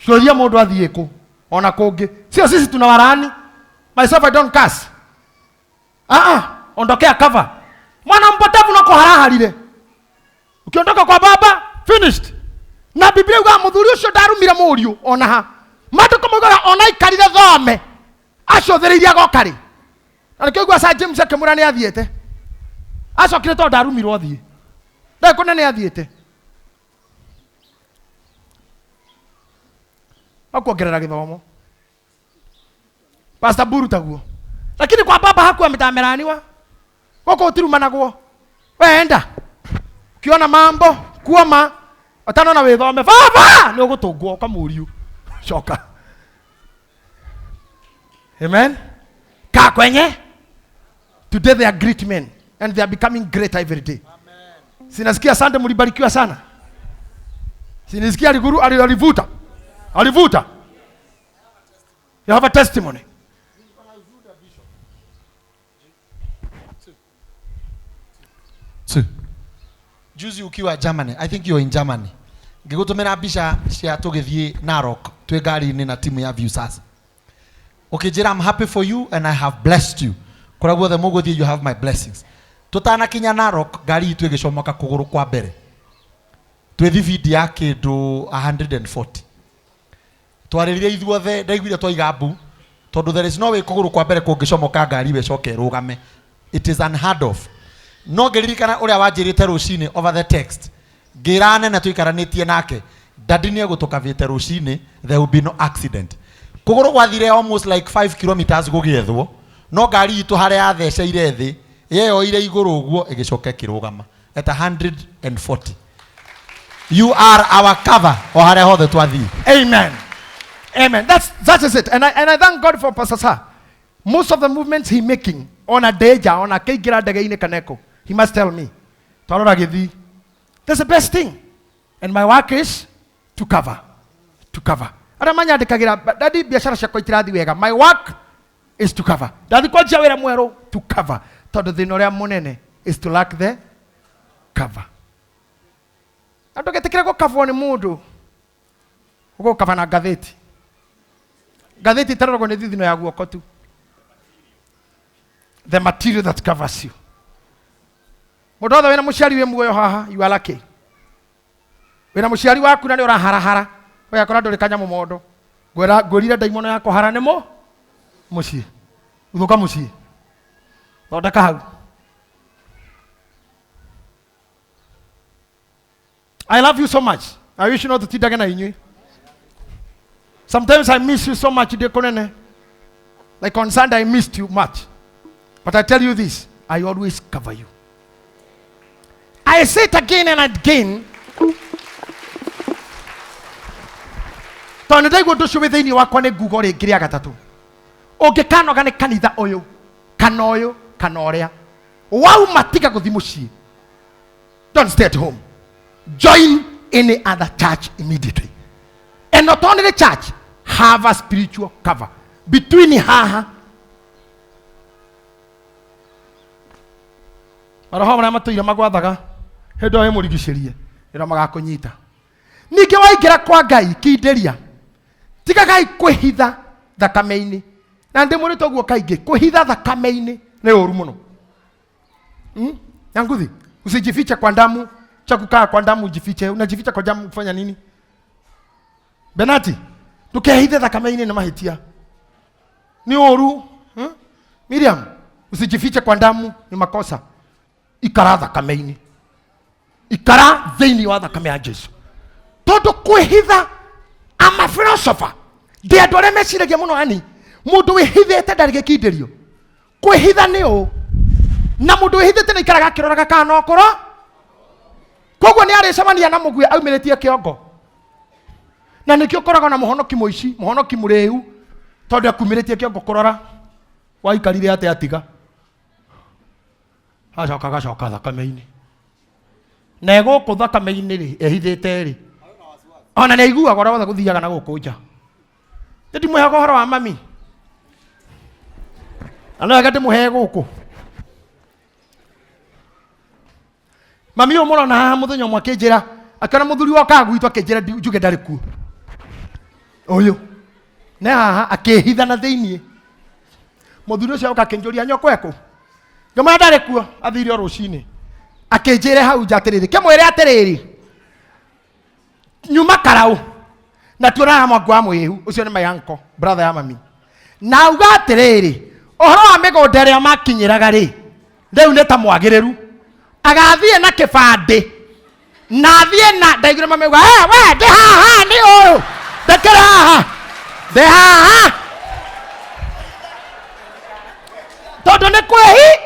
Curia mũndũ athiĩ kũ ona kũngĩ. Sio sisi tunawalaani. Myself I don't curse. Ah ah, ondokea cover. Mwana mpotevu no kũharaharire. Ukiondoka kwa baba finished. Na Biblia yugaga mũthuri ũcio ndarumire mũriũ ona ha. Maandĩko maugaga ona aikarire thome acũthĩrĩirie agoka rĩ. Na nĩkĩo ũiguaga Sir James akĩmwĩra nĩ athiĩte. Acokire tondũ ndarumirwo athiĩ. Ndarĩ kũnene athiĩte. No kuongerera gĩthomo. Pastor Buru taguo. Lakini kwa baba hakuwa mtameraniwa. Gũkũ gũtirumanagwo. Weenda. Ukiona mambo kuoma ũtanona wĩthome baba nĩ ũgũtũngwo ũkamũriu. Coka. Amen. Kaa kwenye. Today they are great men and they are becoming greater every day. Sinasikia Sunday mlibarikiwa sana. Sinisikia aliguru alivuta. Alivuta. You have a testimony. Two. Juzi ukiwa Germany, I think you're in Germany. Ngĩgũtũmĩra mbica cia tũgĩthiĩ Narok twĩ ngari-inĩ na timu ya Viusasa. Ũkĩnjĩra I'm happy for you and I have blessed you. Kũrĩa guothe mũgũthiĩ you have my blessings. Tũtanakinya Narok ngari itũ ĩgĩcomoka kũgũrũ kwa mbere. Twĩ thibindi ya kĩndũ 140. Twarĩrire ithuothe ndaiguire twaiga mbu tondũ there is no way kũgũrũ kwa mbere kũngĩcomoka ngari ĩyo ĩcoke ĩrũgame. It is unheard of. No ngĩririkana ũrĩa wanjĩrĩte rũcinĩ over the text. Ngĩra anene tũikaranĩtie nake daddy nĩ egũtũkavĩte rũcinĩ there will be no accident. Kũgũrũ gwathire almost like 5 kilometers gũgĩethwo no ngari itũ harĩa yatheceire thĩ yeyoire igũrũ ũguo ĩgĩcoka ĩkĩrũgama at 140. You are our cover o harĩa hothe twathiĩ. Amen. Amen. That is it. And I thank God for Pastor Sir. Most of the movements he making on a deja, on a keigira ndege-inĩ kaneko, he must tell me. Twarora gĩthii. That's the best thing. And my work is to cover. To cover. Arĩa manyandĩkagĩra, daddy, biacara ciakwa itirathiĩ wega. My work is to cover. Ndathi kwanjia wĩra mwerũ, to cover. Tondũ thĩna ũrĩa mũnene is to lack the cover. Na ndũgetĩkĩre gũkabwo nĩ mũndũ. Ũgũkaba na ngathĩti. Ngathĩti ĩtaroragwo nĩ thithino ya guoko tu. The material that covers you. Mũndũ wothe wĩna mũciari wĩ muoyo haha, you are lucky. Wĩna mũciari waku na nĩ ũraharahara, ũgakora ndũrĩ kanyamũ mondo. Ngwĩra, ngwĩrire ndaimono ya kũhara nĩ mũciĩ. Uthũka mũciĩ. Thondeka hau. I love you so much. I wish not to tindage na inyuĩ. Sometimes I miss you so much, ndĩ kũnene. Like on Sunday, I missed you much. But I tell you this, I always cover you. I say it again and again. Tondũ ndaigua ũndũ ũcio wĩ thĩinĩ wakwa nĩ nguga rĩngĩ rĩa gatatũ. Ũngĩkanoga nĩ kanitha ũyũ, kana ũyũ, kana ũrĩa. Wauma tiga gũthiĩ mũciĩ. Don't stay at home. Join any other church immediately. And not only the church, have a spiritual cover. Between haha. Maroho marĩa matũire magwathaga, hĩndĩ ĩyo ĩmũrigicĩrie, nĩrĩo magakũnyita. Ningĩ waingĩra kwa Ngai kindĩria, tigagai kwĩhitha thakame-inĩ. Na ndĩmwĩrĩte ũguo kaingĩ, kwĩhitha thakame-inĩ nĩ ũru mũno. Nyanguthi, usijifiche kwa damu, cha kukaa kwa damu ujifiche. Unajificha kwa damu kufanya nini? Benati, ndũkehithe thakame-inĩ nĩ mahĩtia. Nĩ ũru. Miriam, usijifiche kwa damu ni makosa. Ikara thakame-inĩ. Ikara thĩinĩ wa thakame ya Jesu. Tondũ kwĩhitha, I'm a philosopher. Ndĩ andũ arĩa meciragia mũno ani, mũndũ wĩhithĩte ndarĩ gĩkindĩrio. Kwĩhitha nĩ ũ? Na mũndũ wĩhithĩte nĩ aikaraga akĩroraga kana no akorwo. Koguo nĩ arĩcemania na mũguĩ aumĩrĩtie kĩongo. Na nĩkĩo ũkoraga na mũhonoki mũici, mũhonoki mũrĩu, tondũ akumĩrĩtie kĩongo kũrora waikarire atĩa atiga. Acoka agacoka thakame-inĩ. Na egũkũ thakame-inĩ rĩ, ehithĩte rĩ. Ona nĩ aiguaga ũrĩa wothe gũthiaga na gũkũ nja. Nĩ ndimũheaga ũhoro wa mami. Na no wega ndĩmũhee gũkũ. Mami ũyũ mũrona haha mũthenya ũmwe akĩnjĩra, akĩona mũthuri wokaga gwitũ akĩnjĩra njuge ndarĩ kuo. Ũyũ. Nĩ haha akĩhitha na thĩiniĩ. Mũthuri ũcio oka akĩnjũria nyũkwa ekũ. Ngĩmwĩra ndarĩ kuo, athire o rũcinĩ. Akĩnjĩra hau nja atĩrĩrĩ, kĩmwĩre atĩrĩrĩ, nyuma karaũ. Na tuonaga mwangu wa mwĩhu, ũcio nĩ my uncle, brother ya mami. Na auga atĩrĩrĩ, ũhoro wa mĩgũnda ĩrĩa makinyĩraga rĩ, rĩu nĩ ta mwagĩrĩru. Agathiĩ na kĩbandĩ. Na athiĩ na, ndaiguire mami auga, hey, we, ndĩ haha, nĩ ũyũ. Ndekera haha. Ndĩ haha. Tondũ nĩ kwĩhi.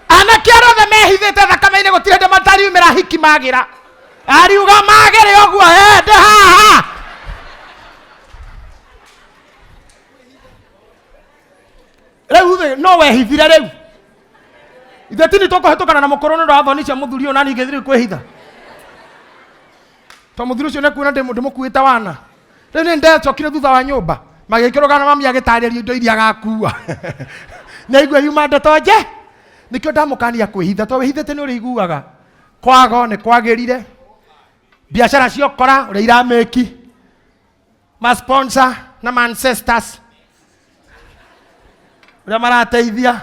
Anake arĩa othe mehithĩte thakame-inĩ gũtirĩ hĩndĩ matariumĩra hiki magĩra. Ariuga magĩre ũguo, hey, ndĩ haha. Rĩu thĩ, no wehithire rĩu. Ithe tini tũkũhĩtũkana na mũkũrũ nĩ ũndũ wa thoni cia mũthuri ũyũ na niĩ ngĩthiĩ kwĩhitha. To mũthuri ũcio nĩkuona ndĩmũkuĩte wana. Rĩu nĩ ndecokire thutha wa nyũmba. Magĩkĩrũgana na mami agĩtarĩria indo iria agakua. Nĩaigua yuma ndeto nje. Nĩkĩo ndamũkania kwĩhitha, to wĩhithĩte nĩ ũrĩiguaga. Kwago nĩ kwagĩrire. Biacara cia ũkora ũrĩa iramĩki. Ma sponsor na ma ancestors. Ũrĩa marateithia.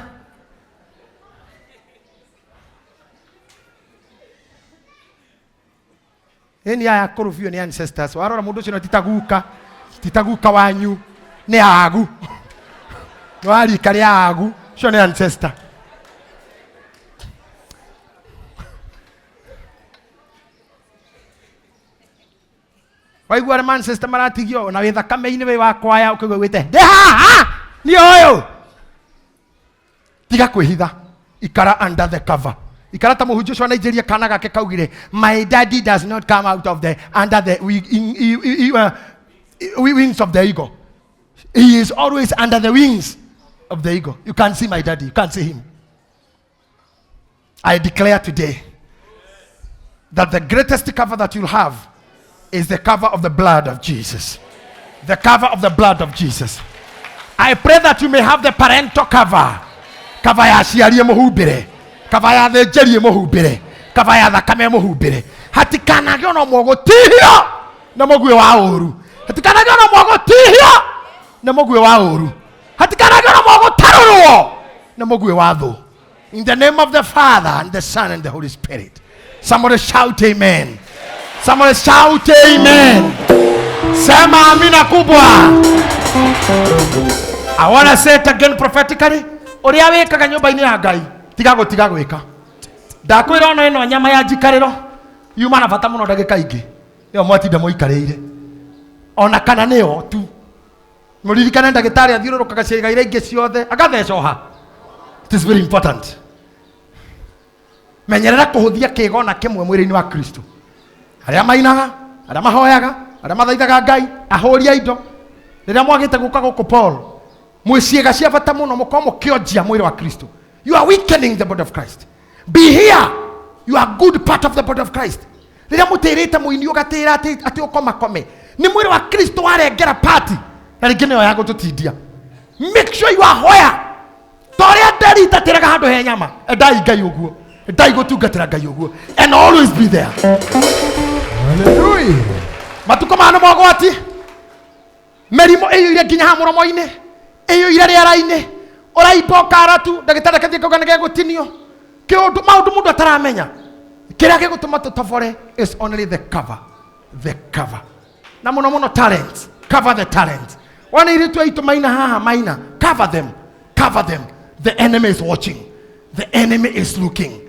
Ĩni aya akũrũ biũ nĩ ancestors. Warora mũndũ ũcio no ti ta guka, ti ta guka wanyu, nĩ agu. Nĩ wa rika rĩa agu, ũcio nĩ ancestor. Waigua arĩa ancestor maratigio na wĩ thakame-inĩ wĩ wa kwaya ũkaigua wĩte ndĩ haha niĩ ũyũ. Tiga kwĩhitha, ikara under the cover. Ikara ta mũhunjia ũcio wa Nigeria kana gake kaugire, my daddy does not come out of the under the wings of the eagle. He is always under the wings of the eagle. You can't see my daddy, you can't see him. I declare today that the greatest cover that you'll have is the cover of the blood of Jesus. The cover of the blood of Jesus. I pray that you may have the parental cover. Cover ya aciari mũhumbĩre. Cover ya thĩnjĩri mũhumbĩre. Cover ya thakame mũhumbĩre. Hatikanagĩe ona ũmwe ũgũtihio na mũguĩ wa ũũru. Hatikanagĩe ona ũmwe ũgũtihio na mũguĩ wa ũũru. Hatikanagĩe ona ũmwe ũgũtarũrwo na mũguĩ wa thũ. In the name of the Father and the Son and the Holy Spirit. Somebody shout amen. Somebody shout amen. Sema amina kubwa. I want to say it again prophetically. Ũrĩa wĩkaga nyũmba-inĩ ya Ngai, tiga gũtiga gwĩka. Ndakwĩra ona ĩno nyama ya njikarĩro yuma na bata mũno ndagĩka ingĩ. Nĩyo mwatinda mũikarĩire. Ona kana nĩyo tu. Mũririkane ndagĩtarĩ athiũrũrũkaga ciĩga iria ingĩ ciothe agatheca ha. It is very important. Menyerera kũhũthia kĩgona kĩmwe mwĩrĩ-inĩ wa Kristo. Arĩa mainaga, arĩa mahoyaga, arĩa mathaithaga Ngai, ahũri a indo. Rĩrĩa mwagĩte gũka gũkũ Paul, mwĩ ciĩga cia bata mũno, mũkorwo mũkĩonjia mwĩrĩ wa Kristo. You are weakening the body of Christ. Be here. You are good part of the body of Christ. Rĩrĩa mũtĩrĩte mũini ũgatĩra atĩ ũkomakome, nĩ mwĩrĩ wa Kristo warengera party, na rĩngĩ nĩyo ya gũtũtindia. Make sure you are where. Ta ũrĩa nderi itatĩraga handũ he nyama, endai Ngai ũguo, endai gũtungatĩra Ngai ũguo, and always be there. Hallelujah. Matukũ maya nĩ mogwati. Mĩrimũ ĩiyũire nginya haha mũromo-inĩ, ĩiyũire rĩera-inĩ, ũraimba ũkara tu, ndagĩtarĩ akathiĩ akauga nĩgegũtinio. Kĩũndũ maũndũ mũndũ ataramenya. Kĩrĩa gĩgũtũma tũtobore is only the cover, the cover. Na mũno mũno talents, cover the talents. Wana airĩtu aitũ maina haha maina, cover them, cover them. The enemy is watching. The enemy is looking.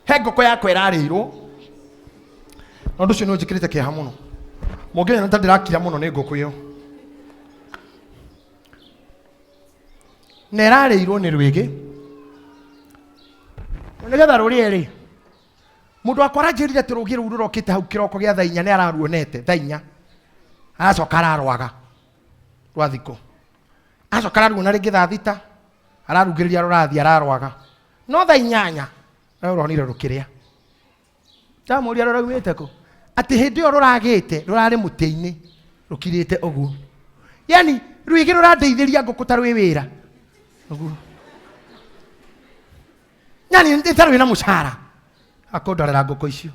He ngũkũ yakwa ĩrarĩirwo na ũndũ ũcio nĩ ũnjĩkĩrĩte kĩeha mũno. Mũngĩnyona ta ndĩrakira mũno nĩ ngũkũ ĩyo. Na ĩrarĩirwo nĩ rwĩgĩ. Nĩgetha rũrĩe rĩ, mũndũ wakwa aranjĩrire atĩ rũgĩ rũu rũrokĩte hau kĩroko gĩa thaa inya nĩ araruonete thaa inya. Aracoka ararwaga rwa thikũ. Acoka araruona rĩngĩ thaa thita, ararugĩrĩria rũrathiĩ ararwaga. No thaa inyanya no rũronire rũkĩrĩa. Ndamũria rũraumĩte kũ? Atĩ hĩndĩ ĩyo rũragĩte rũrarĩ mũtĩ-inĩ rũkirĩte ũguo. Yani rwĩgĩ rũrandeithĩria ngũkũ ta rwĩ wĩra. Ũguo. Yani nĩ ta rwĩna mũcara. Akũndorera ngũkũ icio.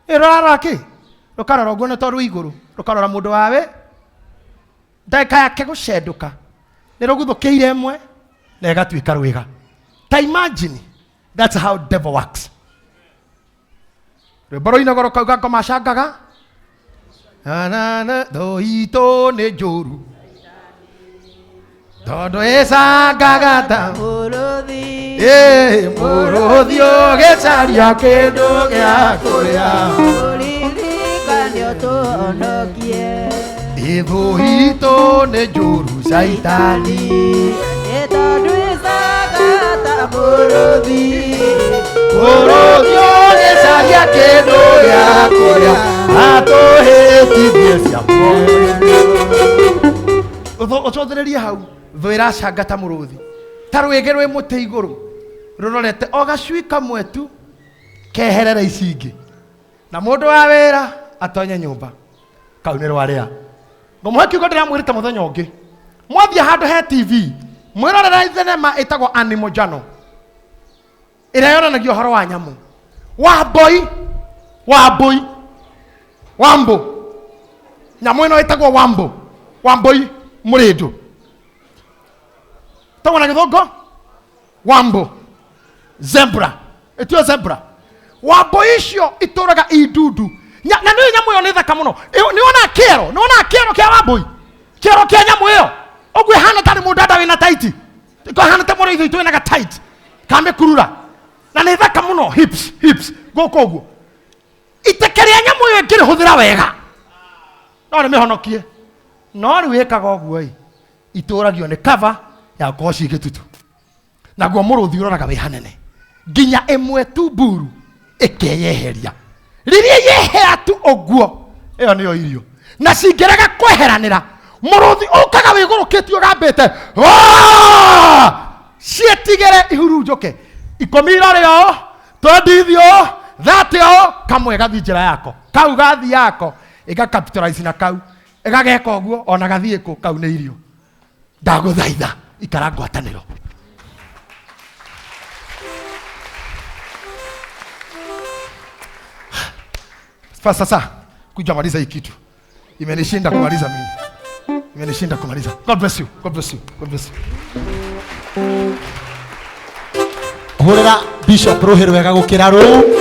Ĩ rũrarora kĩ? Rũkarora ũguo nĩ to rwĩ igũrũ. Rũkarora mũndũ wawe. Ndagĩka yake gũcendũka. Nĩ rũguthũkĩire ĩmwe na ĩgatuĩka rwĩga. Ta imagine, that's how devil works. Rwĩmbo rũinagwo rũkauga ngoma cangaga. Na, na, na, thũ itũ nĩ njũru. Tondũ ĩcangaga ta Mũrũthi. Ĩ, mũrũthi ũgĩcaria kĩndũ gĩa kũrĩa. Ũririkane ũtũhonokie. Ĩ, thũ itũ nĩ njũru caitani. Ĩ, tondũ ĩcangaga ta mũrũthi. Mũrũthi ũgĩcaria kĩndũ gĩa kũrĩa, atũhĩtithie cia muoyo. Ũcũthĩrĩrie hau, thũ ĩracanga ta mũrũthi. Ta rwĩgĩ rwĩ mũtĩ igũrũ, rũrorete o gacui kamwe tu, keherere ici ingĩ. Na mũndũ wa wĩra atonye nyũmba. Kau nĩ rwarĩa. Ngũmũhe kiugo ndĩramwĩrĩte mũthenya ũngĩ. Mwathiĩ handũ he TV, mwĩrorere thenema ĩtagwo Animal Journal. Ĩrĩa yonanagia ũhoro wa nyamũ. Wambũi, wambũi, wambũ. Nyamũ ĩno ĩtagwo wambũ. Wambũi mũrĩndũ. Tagwo na gĩthũngũ? Wambũ. Zebra. Ĩtio zebra. Wambũi icio itũraga indundu. Na nĩ nyamũ ĩyo nĩ thaka mũno. Nĩ wonaga kĩero? Nĩ wonaga kĩero kĩa wambũi? Kĩero kĩa nyamũ ĩyo? Ũguo ĩhana tarĩ mũndũ anda wĩna tight. Ĩhana ta mũrĩithi witũ wĩna ga tight. Kamĩkurura. Na nĩ thaka mũno, hips, hips, gũkũ ũguo. Iteke rĩa nyamũ ĩyo ĩngĩrĩhũthĩra wega, no rĩmĩhonokie. No rĩu ĩkaga ũguo ĩ, itũragio nĩ cover ya gũkorwo ciĩ gĩtutu. Naguo mũrũthi ũroraga wĩ hanene. Nginya ĩmwe tu mburu ĩkeyeheria. Rĩrĩa yehera tu ũguo, ĩyo nĩyo irio. Na cingĩrega kweheranĩra, mũrũthi ũkaga wĩgũrũkĩtie ũgambĩte, Waa! Ciĩtigĩre ihurunjũke. Ikũmi irore o, twendi ithio, thate o, kamwe gathiĩ njĩra yako. Kau gathiĩ yako, ĩga capitalize na kau. Ĩgageka ũguo, ona gathiĩ kũ, kau nĩ irio. Ndagũthaitha, ikara ngwatanĩro. Sasa, kuja maliza hii kitu. Imenishinda kumaliza mimi. Imenishinda kumaliza. God bless you. God bless you. God bless you. Hurira Bishop rũhĩ rwega gũkĩra rũu.